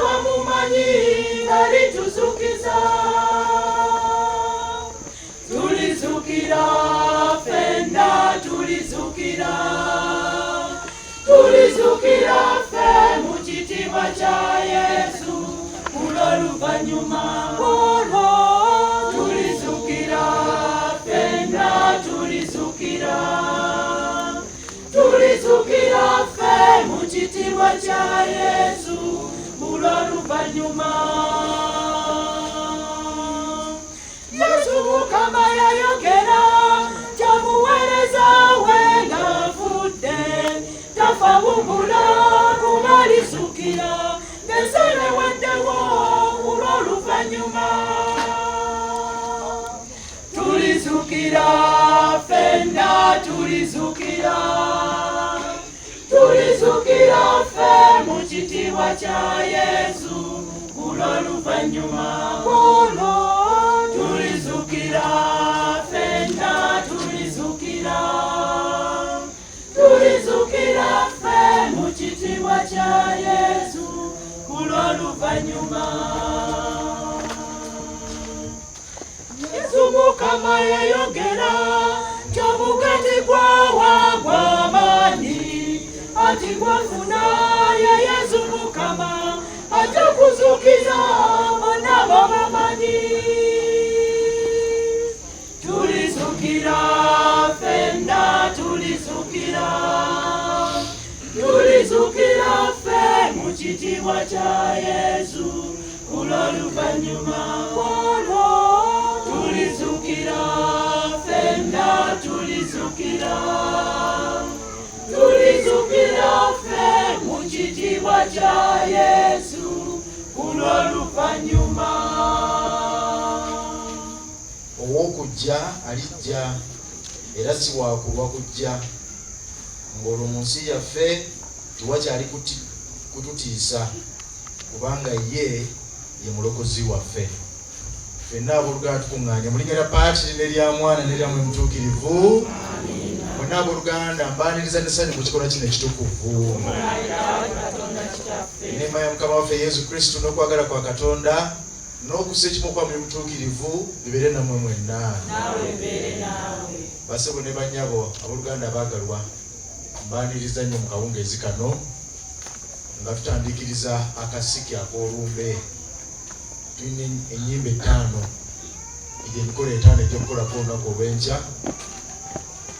Abamumanyi alituzukiza. Tulizukira ffenna, tulizukira, tulizukira ffe mu kitiibwa kya Yesu kulw'oluvannyuma olwo. Tulizukira ffenna, tulizukira, tulizukira ffe mu kitiibwa kya Yesu kulw'oluvannyuma. Yesu Mukama yayogera kyamuweereza we ng'afudde tafa wumbula kumalizukira ng'ensi eweddewo kulw'oluvannyuma. Tulizukira ffenna, tulizukira, tulizukira ffe mu kitiibwa kya Yesu kulw'oluvannyuma olwo. Tulizukira ffenna, tulizukira, tulizukira ffe mu kitiibwa kya Yesu kulw'oluvannyuma. Yesu Mukama yayogera ky'omugati gwawa gw'amaanyi ati gwafuna ye Yesu Mukama ajja kuzuukiza bonna babamanyi. Tulizukira ffenna, tulizukira, tulizukira ffe mu kitiibwa kya Yesu kulw'oluvannyuma olwo. Tulizukira ffenna, tulizukira, tulizukira ffe mu kitiibwa kya Yesu kulw'oluvannyuma. Ow'okujja alijja era si wakulwa kujja, ng'olwo mu nsi yaffe tewakyali kututiisa, kubanga ye ye Mulokozi waffe. Ffenna abooluganda tukuŋŋaanye mu linnya lya Paatiri n'erya Mwana n'erya Mwoyo Mutuukirivu. Mwenna abooluganda mbaaniriza n'essanyu mu kikolwa kino ekitukuvu. Eneema ya Mukama waffe Yesu Kristo n'okwagala kwa Katonda n'okussa ekimu okwa Mwoyo Mutuukirivu bibeere nammwe mwenna. Basebo ne bannyabo abooluganda abaagalwa, mbaaniriza nnyo mu kawungeezi kano nga tutandiikiriza akasiki ak'olumbe. Tulina ennyimba ettaano, egyo emikolo etaano egy'okukolako olunaku olw'enkya,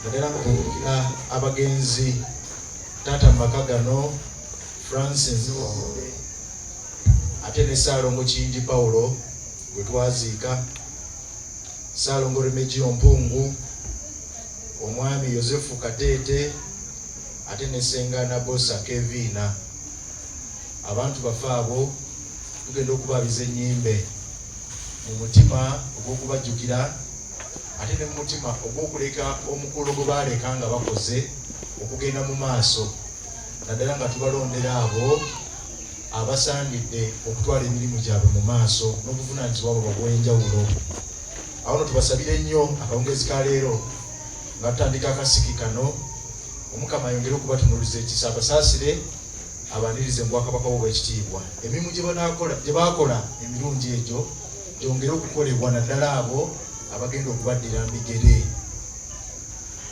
naddala nga tujjukira abagenzi taata mu maka gano Francis ate ne Ssaalongo Kiyingi Paulo gwe twaziika, Ssaalongo Remegio Mpungu, omwami Yosefu Kateete ate ne Ssenga Nabosa Keviina. Abantu baffe abo tugenda okubaabiza ennyimbe mu mutima ogw'okubajjukira ate ne mu mutima ogw'okuleka omukolo gwe baaleka nga bakoze okugenda mu maaso, naddala nga tubalondera abo abasaanidde okutwala emirimu gyabwe mu maaso n'obuvunaanyizibwa bwabwe obw'enjawulo. Awo no tubasabire nnyo akawungeezi ka leero nga tutandika akasiki kano, Omukama ayongere okubatunuuliza ekisa, abasaasire, abanirize mu bwakabaka bwe obw'ekitiibwa. Emirimu gye banaakola, gye baakola emirungi egyo gyongere okukolebwa naddala abo abagenda okubaddira mu bigere.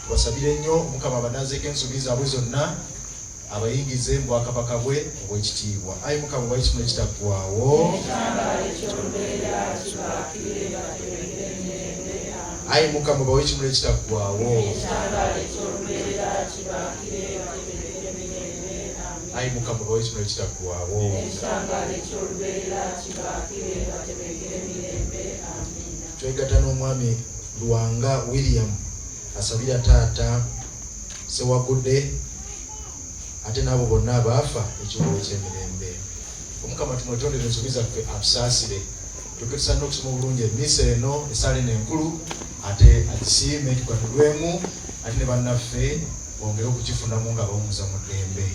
Tubasabire nnyo Omukama abanaazeeko ensobi zaabwe zonna, abayingize mu bwakabaka bwe obw'ekitiibwa. Ayi Mukama obawe ekimu ekitaggwaawo. Ayi Mukama obawe ekimuli ekitaggwaawo. Ayi Mukama obawe ekimuli ekitaggwaawo. Twegatta n'omwami Lwanga William asabira taata Ssewagudde ate n'abo bonna abaafa ekiwummulo ky'emirembe. Omukama tumwetondere ensobi zaffe atusaasire tulyoke tusaanire okusoma obulungi emmisa eno, essaala eno enkulu ate agisiime tuganyulwemu ate ne bannaffe bongere okukifunamu nga abawummuza mu ddembe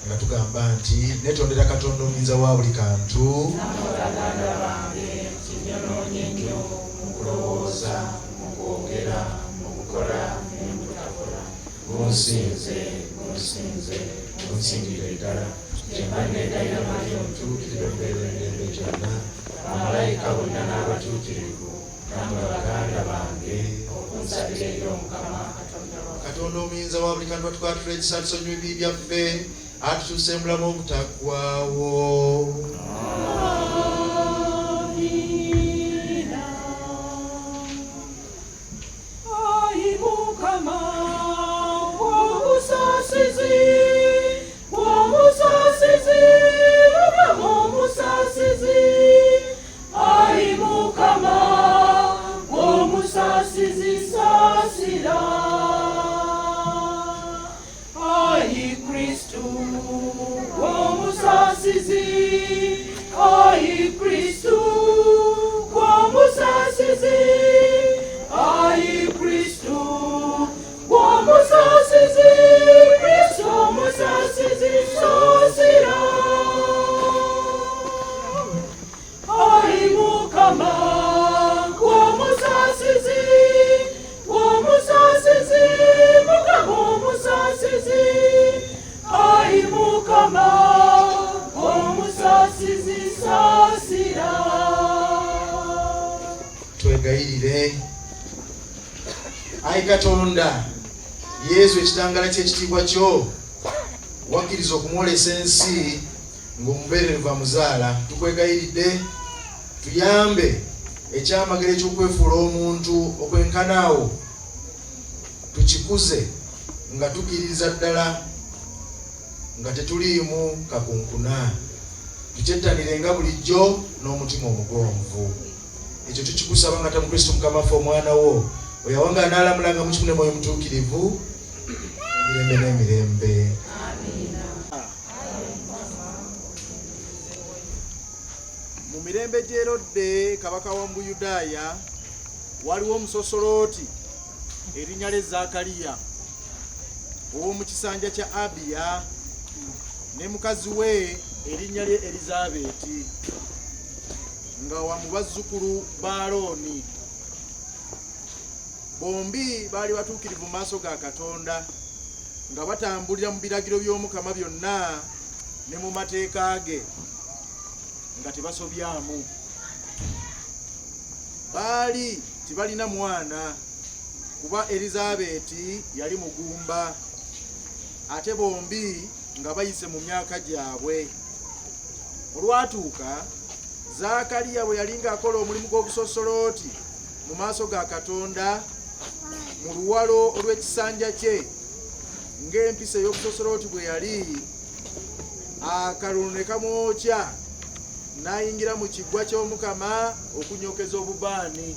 nga tugamba nti netondera Katonda omuyinza wa buli kantu. Nammwe baganda bange nti nnyonoonye nnyo mu kulowooza, mu kwogera, mu kukola ne mu butakola. Gunsinze, gunsinze, gunsingidde ddala. Kyemba neegayirira Maria Omutuukirivu embeerera. Katonda omuyinza wa buli kantu atukwatula ekisa, atusonyiwa ebibi byaffe, atutuuse mu bulamu obutaggwaawo. Amiina. Ayi Mukama, omusaasizi, omusaasizi, Mukama omusaasizi. Ayi Mukama, omusaasizi, saasira. Ayi Kristu, omusaasizi, Ayi Kristu, omusaasizi, Ayi Kristu, omusaasizi, Kristu omusaasizi, saasira. Ayi Mukama, omusaasizi, omusaasizi, Mukama omusaasizi. Ayi Mukama, omusaasizi, saasira. Twegayirire. Ayi Katonda, Yesu ekitangala ky'ekitiibwa kyo wakkiriza okumwolesa ensi ng'omubeererevu amuzaala. Tukwegayiridde tuyambe ekyamagero eky'okwefuula omuntu okwenkana awo tukikuze nga tukkiririza ddala nga tetuliimu kakunkuna, tukyettanire nga bulijjo n'omutima omugonvu. Ekyo tukikusaba nga mu Kristo Mukama waffe, omwana wo oyo awangaala n'alamula nga mu kimu ne Mwoyo Mutuukirivu emirembe n'emirembe. Mu mirembe gy'Erode kabaka wa mu Buyudaaya, waliwo omusosolooti erinnya lye Zaakaliya ow'omu kisanja kya Abiya, ne mukazi we erinnya lye Elizaabeeti, nga wa mu bazzukulu ba Alooni. Bombi baali batuukirivu mu maaso ga Katonda, nga batambulira mu biragiro by'Omukama byonna ne mu mateeka ge, nga tebasobyamu. Baali tebalina mwana, kuba Elizaabeeti yali mugumba, ate bombi nga bayise mu myaka gyabwe. Olwatuuka, Zaakaliya bwe yali ng'akola omulimu gw'obusosolooti mu maaso ga Katonda mu luwalo olw'ekisanja kye, ng'empisa ey'obusosolooti bwe yali, akalulu ne kamwokya, n'ayingira mu Kiggwa ky'Omukama okunyokeza obubaani.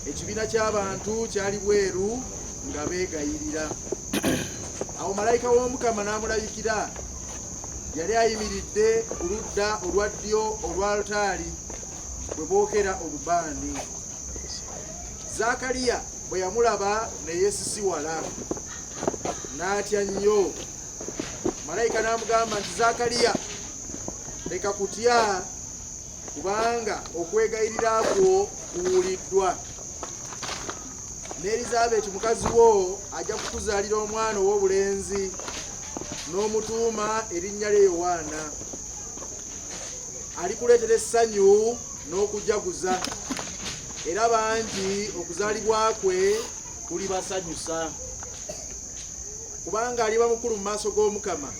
Ekibiina ky'abantu kyali bweru nga beegayirira. Awo malayika w'Omukama n'amulabikira. Yali ayimiridde ku ludda olwa ddyo olw'alutaari bwe bookera obubaani. Zaakaliya bwe yamulaba ne yeesisiwala, n'atya nnyo. Malayika n'amugamba nti, Zaakaliya, leka kutya, kubanga okwegayirira kwo kuwuliddwa. Ne Elizaabeeti mukazi wo ajja kukuzaalira omwana ow'obulenzi, n'omutuuma erinnya lye Yowaana. Alikuleetera essanyu n'okujaguza, era bangi okuzaalibwa kwe kulibasanyusa. Kubanga aliba mukulu mu maaso g'Omukama,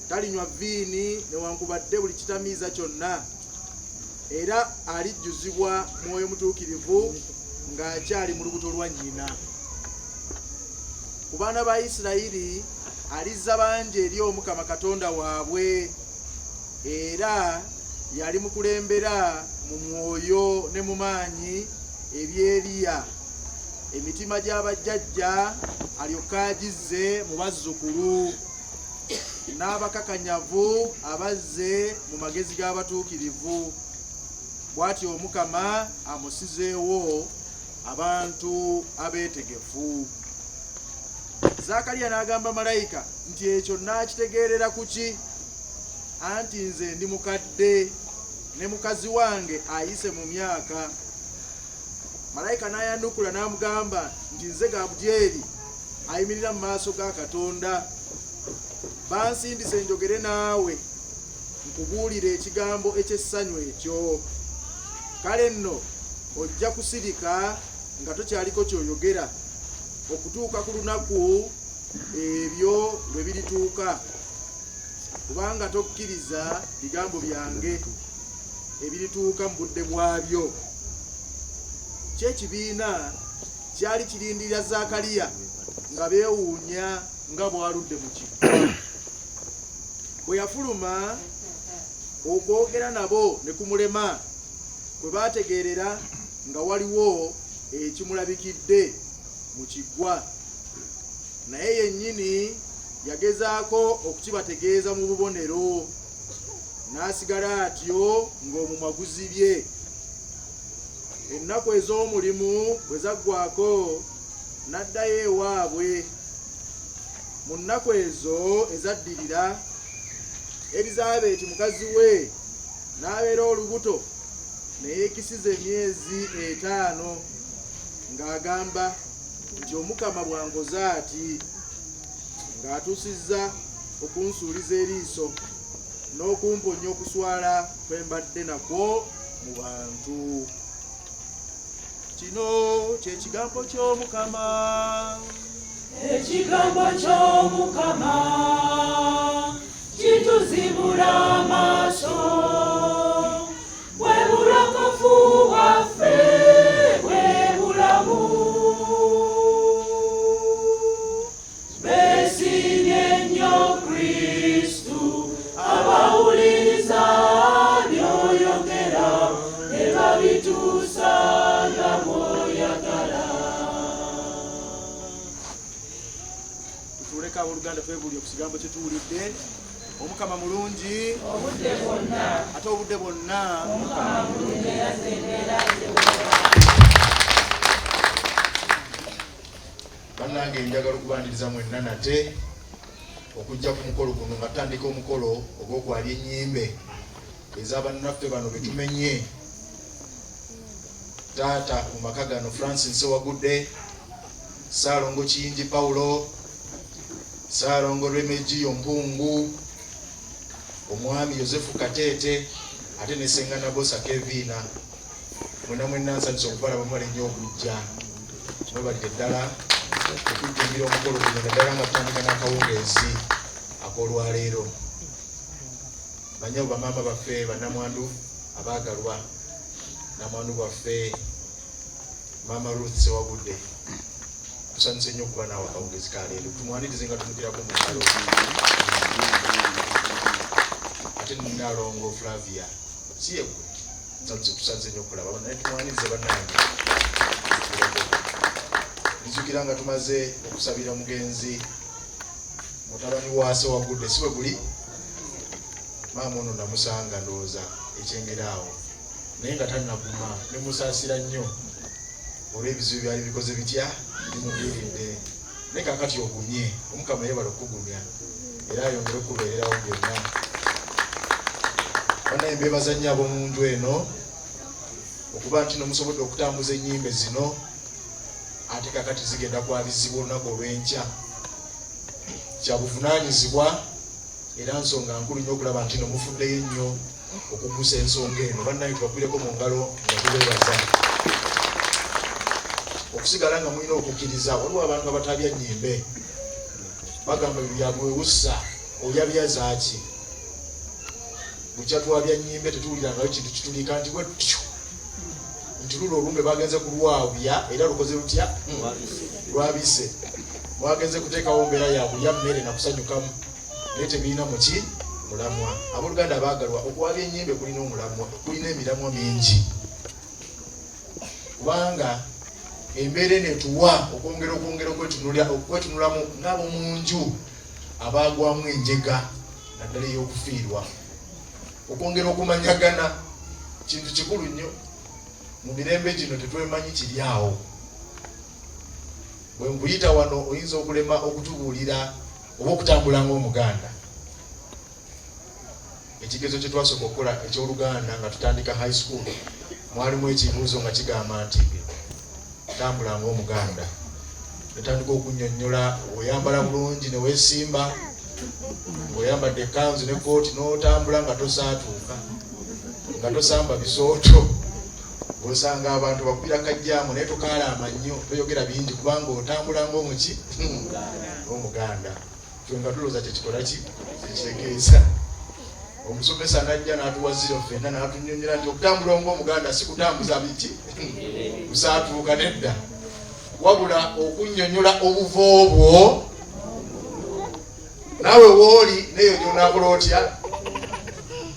talinywa vviini newankubadde buli kitamiiza kyonna, era alijjuzibwa Mwoyo Mutuukirivu ng'akyali mu lubuto lwa nnyina. Ku baana ba Isirayiri alizza bangi eri Omukama Katonda waabwe, era yali mukulembera mu mwoyo ne mu maanyi eby'Eriya, emitima gya bajjajja alyoke agizze mu bazzukulu, n'abakakanyavu abazze mu magezi g'abatuukirivu. Bw'atyo Omukama amusizeewo abantu abeetegefu. Zaakaliya n'agamba malayika nti, Ekyo nnaakitegeerera ku ki? Anti nze ndi mukadde, ne mukazi wange ayise mu myaka. Malayika n'ayanukula n'amugamba nti, Nze Gabudyeri ayimirira mu maaso ga Katonda. Bansindise njogere naawe, nkubuulire ekigambo eky'essanyu ekyo. Kale nno ojja kusirika nga tokyaliko ky'oyogera. Okutuuka ku lunaku ebyo lwe birituuka, kubanga tokkiriza bigambo byange ebirituuka mu budde bwabyo. Kyo ekibiina kyali kirindirira Zaakaliya nga beewuunya nga bw'aludde mu kiggwa. Bwe yafuluma, okwogera nabo ne kumulema, kwe baategeerera nga waliwo ekimulabikidde mu Kiggwa. Naye yennyini yagezaako okukibategeeza mu bubonero, n'asigala atyo ng'omumwa guzibye. Ennaku ez'omulimu bwe zaggwaako, n'addayo ewaabwe. Mu nnaku ezo ezaddirira, Elizaabeeti mukazi we n'abeera olubuto ne yeekisiza emyezi etaano ng'agamba nti, Omukama bw'ankoze ati, ng'atuusizza okunsuuliza eriiso n'okumponya okuswala kwe mbadde nakwo mu bantu. Kino kye kigambo ky'Omukama. Ekigambo ky'Omukama kituzibula amaaso, bwe bulokofu bwaffe, bwe bulamu. Beesiimye nnyo Kristu, abawuliriza by'oyogera ne babituusa nga bw'oyagala. Tutuuleko abooluganda, twebuulire ku kigambo kye tuwulidde. Omukama mulungi obudde bwonna, ate obudde bwonna. Omukama mulungi era embeera ze. Bannange, njagala okubaniriza mwenna nate okujja ku mukolo guno nga tutandika omukolo ogw'okwabya ennyimbe ez'abannaffe bano betumenye. Taata mu maka gano Francis Ssewagudde, Ssaalongo Kiyingi Paulo, Ssaalongo Remegio Mpungu, omwami Yosefu Kateete, ate ne Ssenga Nabosa Keviina. Mwena mwenna nsanyuse okubalaba, mwebale nnyo okujja, mwebalire ddala okujjumbira omukolo guno, naddala nga tutandika n'akawungeezi ak'olwaleero. Banyabo, bamaama baffe, bannamwandu abaagalwa, namwandu bwaffe Maama Ruth Sewagudde, tusanyuse nnyo okuba naawe akawungeezi ka leero. Tumwanirize nga tumukirako mu ngalo. Ate Nnalongo Flavia, si yeggwe? Tusanyuse nnyo okulaba, naye tumwanirize bannange. Nzijukira nga tumaze okusabira omugenzi mutabani wa Sewagudde, si bwe guli? Maama ono namusanga ndowooza ekyengera awo, naye nga tannaguma, ne musaasira nnyo olw'ebizibu byali bikoze bitya bimugwiridde, naye kaakati ogumye. Omukama yeebale okukugumya era ayongere okukubeererawo byonna. Bannaye, mbeebaza nnyo ab'omu nju eno okuba nti no musobodde okutambuza ennyimbe zino, ate kakati zigenda kwabizibwa olunaku olw'enkya. Kya buvunaanyizibwa era nsonga nkulu nnyo okulaba nti no mufuddeyo ennyo okugusa ensonga eno. Bannaye, tubakubireko mu ngalo nga tubeebaza okusigala nga mulina okukkiriza. Waliwo abantu abatabya nnyimbe, bagamba byagwewussa oyabya zaaki. Bukya twabya nnyimbe tetuwulirangayo kintu kitulika nti bwetyo nti lulo olumbe bagenze kulwabya era lukoze lutya? Lwabise. Mwagenze kuteekawo mbeera yakulya mmere nakusanyukamu, naye tebirina muki mulamwa. Abooluganda abaagalwa, okwabya ennyimbe kulina omulamwa, kulina emiramwa mingi, kubanga embeera eno etuwa okwongera okwetunulamu ng'ab'omu nju abaagwamu enjega, naddala ey'okufiirwa. Okwongera okumanyagana kintu kikulu nnyo mu mirembe gino. Tetwemanyi kiri awo. Bwe nkuyita wano, oyinza okulema okutubuulira oba okutambula ng'Omuganda. Ekigezo kye twasooka okukola eky'Oluganda nga tutandika high school, mwalimu ekibuuzo nga kigamba nti tambula ng'Omuganda. Netandika okunnyonnyola oyambala bulungi ne weesimba ng'oyambadde ekkanzu ne kooti, n'otambula nga tosaatuuka, nga tosamba bisooto. Osanga abantu bakubira kajjaamu naye tokaalaama nnyo, toyogera bingi kubanga otambula ng'omuki omuganda. Ffe nga tulowooza kyekikola ki kyekitegeeza. Omusomesa n'ajja n'atuwa ziro ffenna n'atunyonyola nti okutambula ng'omuganda si kutambuza biki kusaatuuka nedda, wabula okunyonyola obuvo bwo naawe wooli neyo gyonakola otya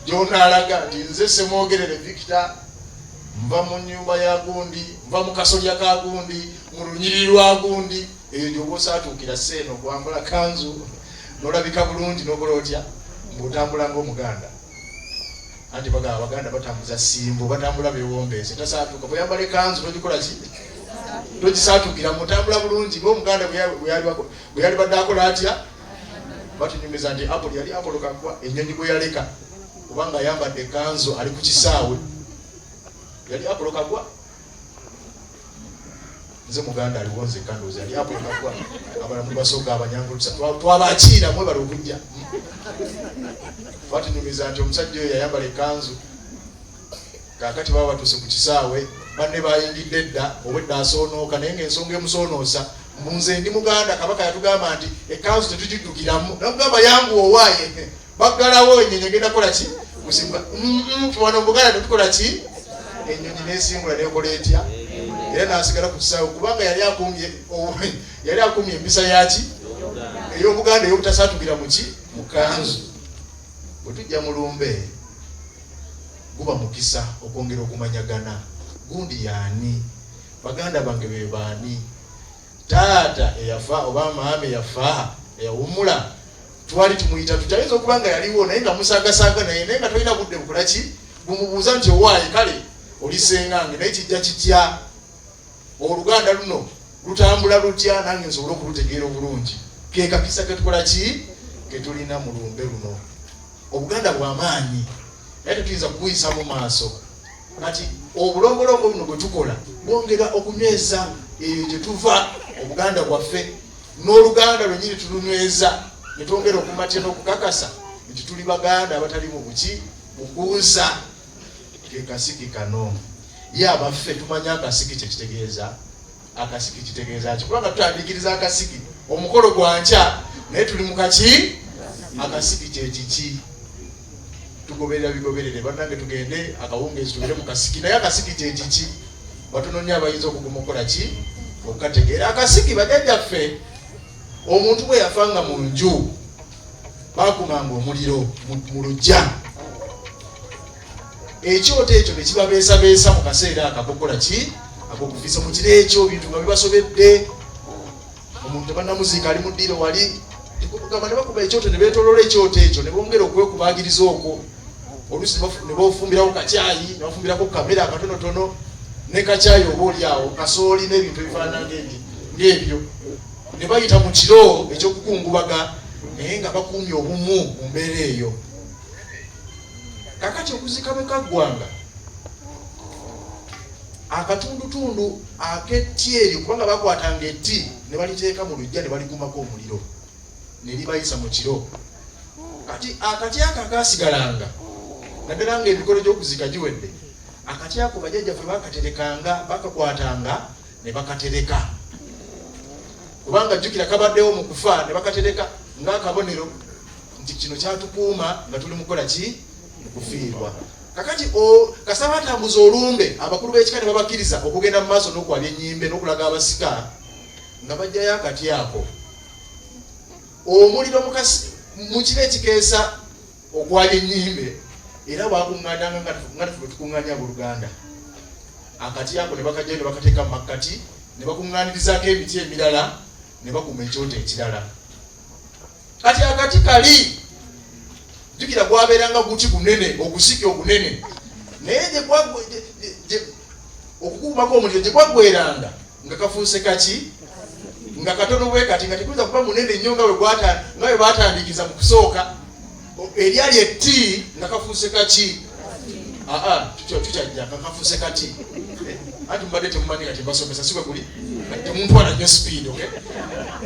gyonaalaga nti nze Semwogerere Victor, nva mu nyumba ya gundi, nva mu kasolya ka gundi, mu lunyiriri lwa gundi. Eyo gyoba osaatuukira seeno kwambala kanzu nolabika bulungi nokola otya ng'otambula ng'omuganda. Anti bagamba abaganda batambuza simbo, batambula bewombeese, tasaatuuka. Bweyambala ekanzu togikola ki, togisaatuukira, mutambula bulungi ng'omuganda bwe yali badde akola atya. Batunyumiza nti Apolo yali Apolo Kaggwa ennyonyi gwe yaleka kubanga ayambadde ekanzu ali ku kisaawe, yali Apolo Kaggwa. Nze muganda aliwo nzekka ndowooza yali Apolo Kaggwa, abalamu basooka abanyangulusa twabakiira mwebale okujja. Batunyumiza nti omusajja oyo yayambala ekanzu, kaakati baba batuuse ku kisaawe banne bayingidde dda, obwedda asoonooka naye ng'ensonga emusoonoosa nze ndi muganda. Kabaka yatugamba nti ekanzu tetugiddukiramu, namugamba yangu owaaye baggalawo ennyonyi egenda kukola ki kusimbula. Wano muganda tetukola ki, ennyonyi nesimbula nekola etya, era nasigala ku kisaawe kubanga yali akumye yali akumye empisa yaki ey'obuganda ey'obutasaatukira muki mu kanzu. Bwe tujja mu lumbe guba mukisa okwongera okumanyagana gundi yaani, baganda bange be baani, taata eyafa oba maama eyafa eyawummula twali tumuyita tutya. Ayinza okuba nga yaliwo naye nga musaagasaaga naye naye nga tolina budde bukola ki bumubuuza nti owaaye kale oli sengange, naye kijja kitya oluganda luno lutambula lutya nange nsobole okulutegeera obulungi. Ke kakisa ketukola ki ketulina mu lumbe luno. Obuganda bwamaanyi naye tetuyinza kubuyisa mu maaso. Kati obulombolombo buno bwe tukola bwongera okunyweza eyo gye tuva obuganda bwaffe, n'oluganda lwennyini tulunyweza ne twongera okumatya n'okukakasa nti tuli baganda abatali mu buki bukuusa. Ke kasiki kano. Ye abaffe tumanyi akasiki kye kitegeeza? Akasiki kitegeeza ki? Kubanga tutandikiriza akasiki omukolo gwa nkya naye tuli mu kaki. Akasiki kye kiki? Tugoberera bigoberere bannange, tugende akawungeezi tubere mu kasiki, naye akasiki kye kiki? Batono nnyo abayinza okuguma okukola ki okukategeera. Akasiki bajjajjaffe omuntu bwe yafanga mu nju bakumanga omuliro mu luggya, ekyoto ekyo ne kibabeesabeesa mu kaseera ako akokukola ki akokufiisa mu kiro ekyo, bintu nga bibasobedde, omuntu tebannamuziika ali mu ddiiro wali, gamba ne bakuba ekyoto ne beetoloola ekyoto ekyo ne bongera okwekubaagiriza okwo, oluusi ne bafumbirako kacaayi, ne bafumbirako kamere akatonotono ne kacaayi oba oli awo kasooli n'ebintu ebifaanana ng'ebyo, ne bayita mu kiro ekyokukungubaga naye nga bakuumye obumu mu mbeera eyo. Kakati okuziika bwe kaggwanga akatundutundu ak'etti eryo, kubanga bakwatanga etti ne baliteeka mu luggya ne balikumako omuliro ne libayisa mu kiro. Kati akati ako akaasigalanga, naddala ng'emikolo gy'okuziika giwedde, akati ako bajjajjaffe bakaterekanga, bakakwatanga ne bakatereka, kubanga jjukira kabaddewo mu kufa, ne bakatereka ng'akabonero nti kino kyatukuuma nga tuli mukola ki mu kufiirwa. Kakati kasita batambuza olumbe, abakulu b'ekika ne babakkiriza okugenda mu maaso n'okwabya ennyimbe n'okulaga abasika, nga bajjayo akati ako omuliro mu kiro ekikeesa okwabya ennyimbe, era bakuŋŋaananga nga ffe bwe tukuŋŋaanya abooluganda. Akati ako ne bakajjayo ne bakateeka mu makkati ne bakuŋŋaanirizaako emiti emirala ne bakuma ekyoto ekirala. Kati akati kali jjukira gwabeeranga guti gunene, ogusiki ogunene, naye okukukumako omuliro gye gwaggweranga nga kafuuse kaki, nga katono bwe kati, nga tekuyinza kuba munene nnyo nga bwe baatandikiza mu kusooka eryali etti, nga kafuuse kaki. Aa tukyajja nga kafuuse kati. Anti mubadde temumanyi kati mbasomesa, si bwe guli, temuntwala nnyo speed, okay?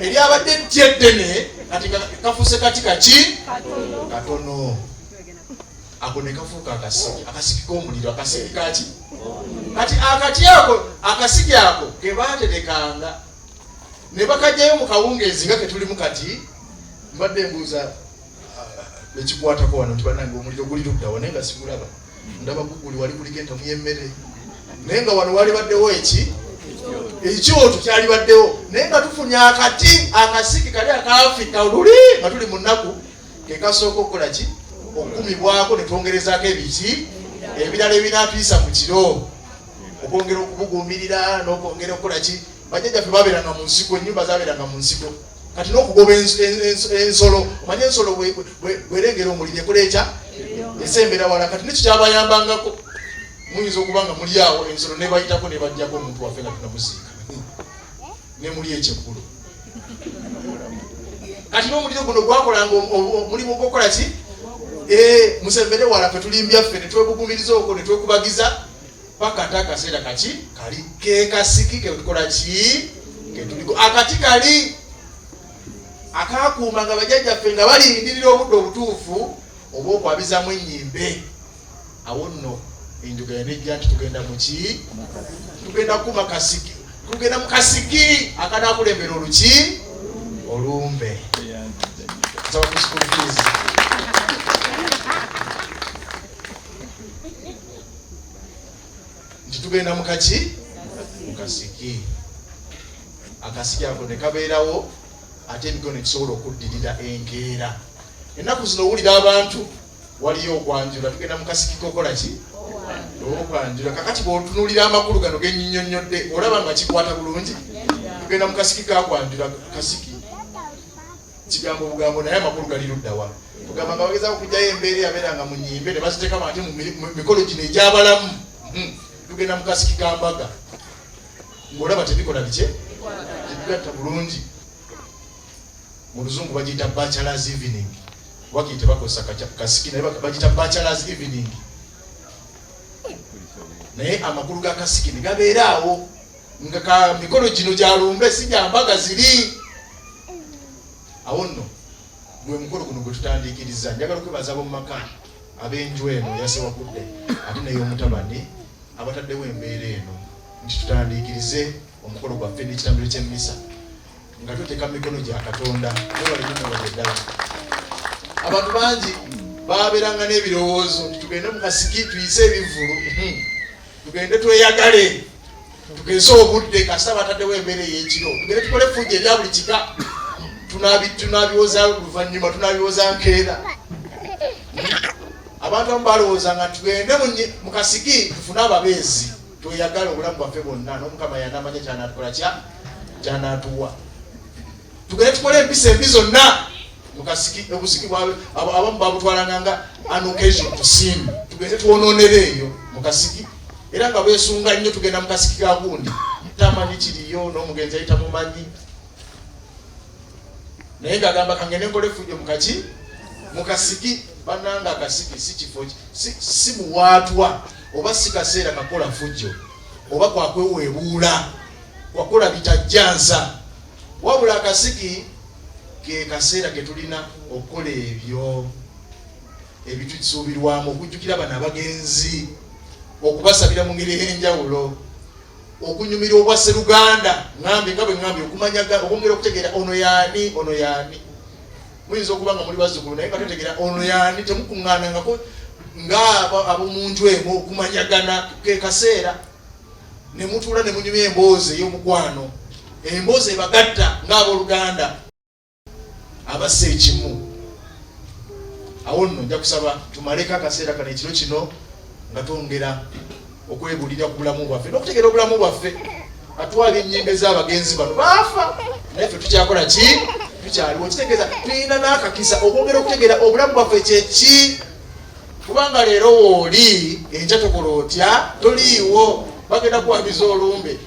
Eryabadde etti eddene kati kafuuse kati kaki katono, ako ne kafuuka akasiki, akasiki k'omuliro, akasiki kaki. Kati akati ako, akasigi ako ke baaterekanga ne bakajjayo mu kawungeezi nga ketulimu kati. Mbadde mbuuza ekikwatako wano nti bannange omuliro guli luddawa, naye nga sigulaba. Ndaba guguli wali kuliko entamu y'emmere, naye nga wano walibaddewo eki ekyoto kyalibaddewo, naye nga tufunye akati akasiki kali akaafika luli nga tuli mu nnaku, kekasooka okukola ki? Okukumibwako, ne twongerezaako ebiki ebirala ebinaatuyisa mu kiro, okwongera okubuguumirira n'okwongera okukola ki. Bajjajjaffe babeeranga mu nsiko, ennyumba zabeeranga mu nsiko. Kati n'okugoba ensolo, omanye ensolo bwerengera omuliro ekola ekya esembera wala. Kati nekyo kyabayambangako. Muyinza okuba nga muli awo, ensolo nebayitako nebajjako omuntu waffe nga tunamuziika, nemuli ekyeggulo. Kati n'omuliro guno gwakolanga omulimu gwokukola ki? Musembere wala, fe tulimbya ffe, netwebugumiriza okwo, netwekubagiza paka ate akaseera kaki kali kekasiki ketukola ki ketuliko. Akati kali akakuuma nga bajjajjaffe nga balindirira obudde obutuufu oba okwabizamu ennyimbe. Awo nno enjogera nejja nti tugenda muki? Tugenda kuma kasiki, tugenda mu kasiki akanakulembera oluki olumbe. Nsaba ku school fees. Nti tugenda mu kaki? Mu kasiki. Akasiki ako ne kabeerawo, ate emikono ekisobola okuddirira enkeera. Ennaku zino owulira abantu waliyo okwanjula, tugenda mu kasiki kokola ki? Okwanjula. Kakati bw'otunuulira amakulu gano genyinyonnyodde, olaba nga kikwata bulungi. Tugenda mu kasiki kakwanjula. Kasiki kigambo bugambo, naye amakulu gali luddawa? Kugamba nga bagezaako okugyayo embeera eyabeeranga mu nyimbe ne baziteekamu ate mu mikolo gino egy'abalamu. Tugenda mu kasiki ka mbaga, ng'olaba tebikola bike, tebigatta bulungi. Mu luzungu bagiyita bachelors evening. Wakiri tebakozesa kasiki, naye bagiyita bachelors evening, naye amakulu ga kasiki ne gabeera awo nga ka mikolo gino gya lumbe, si gya mbaga ziri awo. Nno gwe mukolo guno gwe tutandiikiriza. Njagala okwebaza ab'omu maka, ab'enju eno yasewakudde ate ney'omutabani, abataddewo embeera eno nti tutandiikirize omukolo gwaffe n'ekitambiro ky'emmisa nga tuteeka mu mikono gya Katonda. Mwebale ddala. Abantu bangi babeeranga n'ebirowoozo nti tugende mu kasiki tuyise ebivvulu, tugende tweyagale, tugeze obudde, kasita bataddewo embeera ey'ekiro, tugende tukole effujjo erya buli kika, tunabiwoza luvannyuma, tunabiwoza nkeera. Abantu abamu balowooza nga tugende mu kasiki tufune ababeezi, tweyagale obulamu bwaffe bwonna, n'Omukama yanamanya kyanatukola kya kyanatuwa, tugende tukole empisa embi zonna mukasiki. Obusiki abamu babutwalanga nga an occasion to sin, tugende twononere eyo mukasiki, era nga besunga nnyo, tugenda mukasiki ka gundi, tamanyi kiriyo n'omugenzi ayita mumanyi, naye ng'agamba kangende nkole effujjo mukaki mukasiki. Bannanga, akasiki si kifo, si muwaatwa oba si kaseera kakola fujjo oba kwakweweebuula kwakola bitajjansa, wabula akasiki ke kaseera ke tulina okukola ebyo ebitusuubirwamu, okujjukira bano abagenzi, okubasabira mu ngeri ey'enjawulo, okunyumira obwa sseruganda, ŋambye nga bwe ŋambye, okumanya, okwongera okutegeera ono yaani, ono yaani. Muyinza okuba nga muli bazzukulu naye nga totegeera ono yaani, temukuŋŋaanangako nga ab'omuntu emu okumanyagana. Ke kaseera ne mutuula ne munyumya emboozi ey'omukwano, emboozi ebagatta ng'abooluganda abassa ekimu. Awo nno nja kusaba tumaleko akaseera kano ekiro kino nga twongera okwebuulira ku bulamu bwaffe n'okutegeera obulamu bwaffe. Atwala ennyimbe z'abagenzi bano, baafa naye ffe tukyakola ki? Tukyaliwo. Kitegeeza tulina n'akakisa okwongera okutegeera obulamu bwaffe kyeki, kubanga leero wooli, enkya tokola otya? Toliiwo. Bagenda kuwabiza olumbe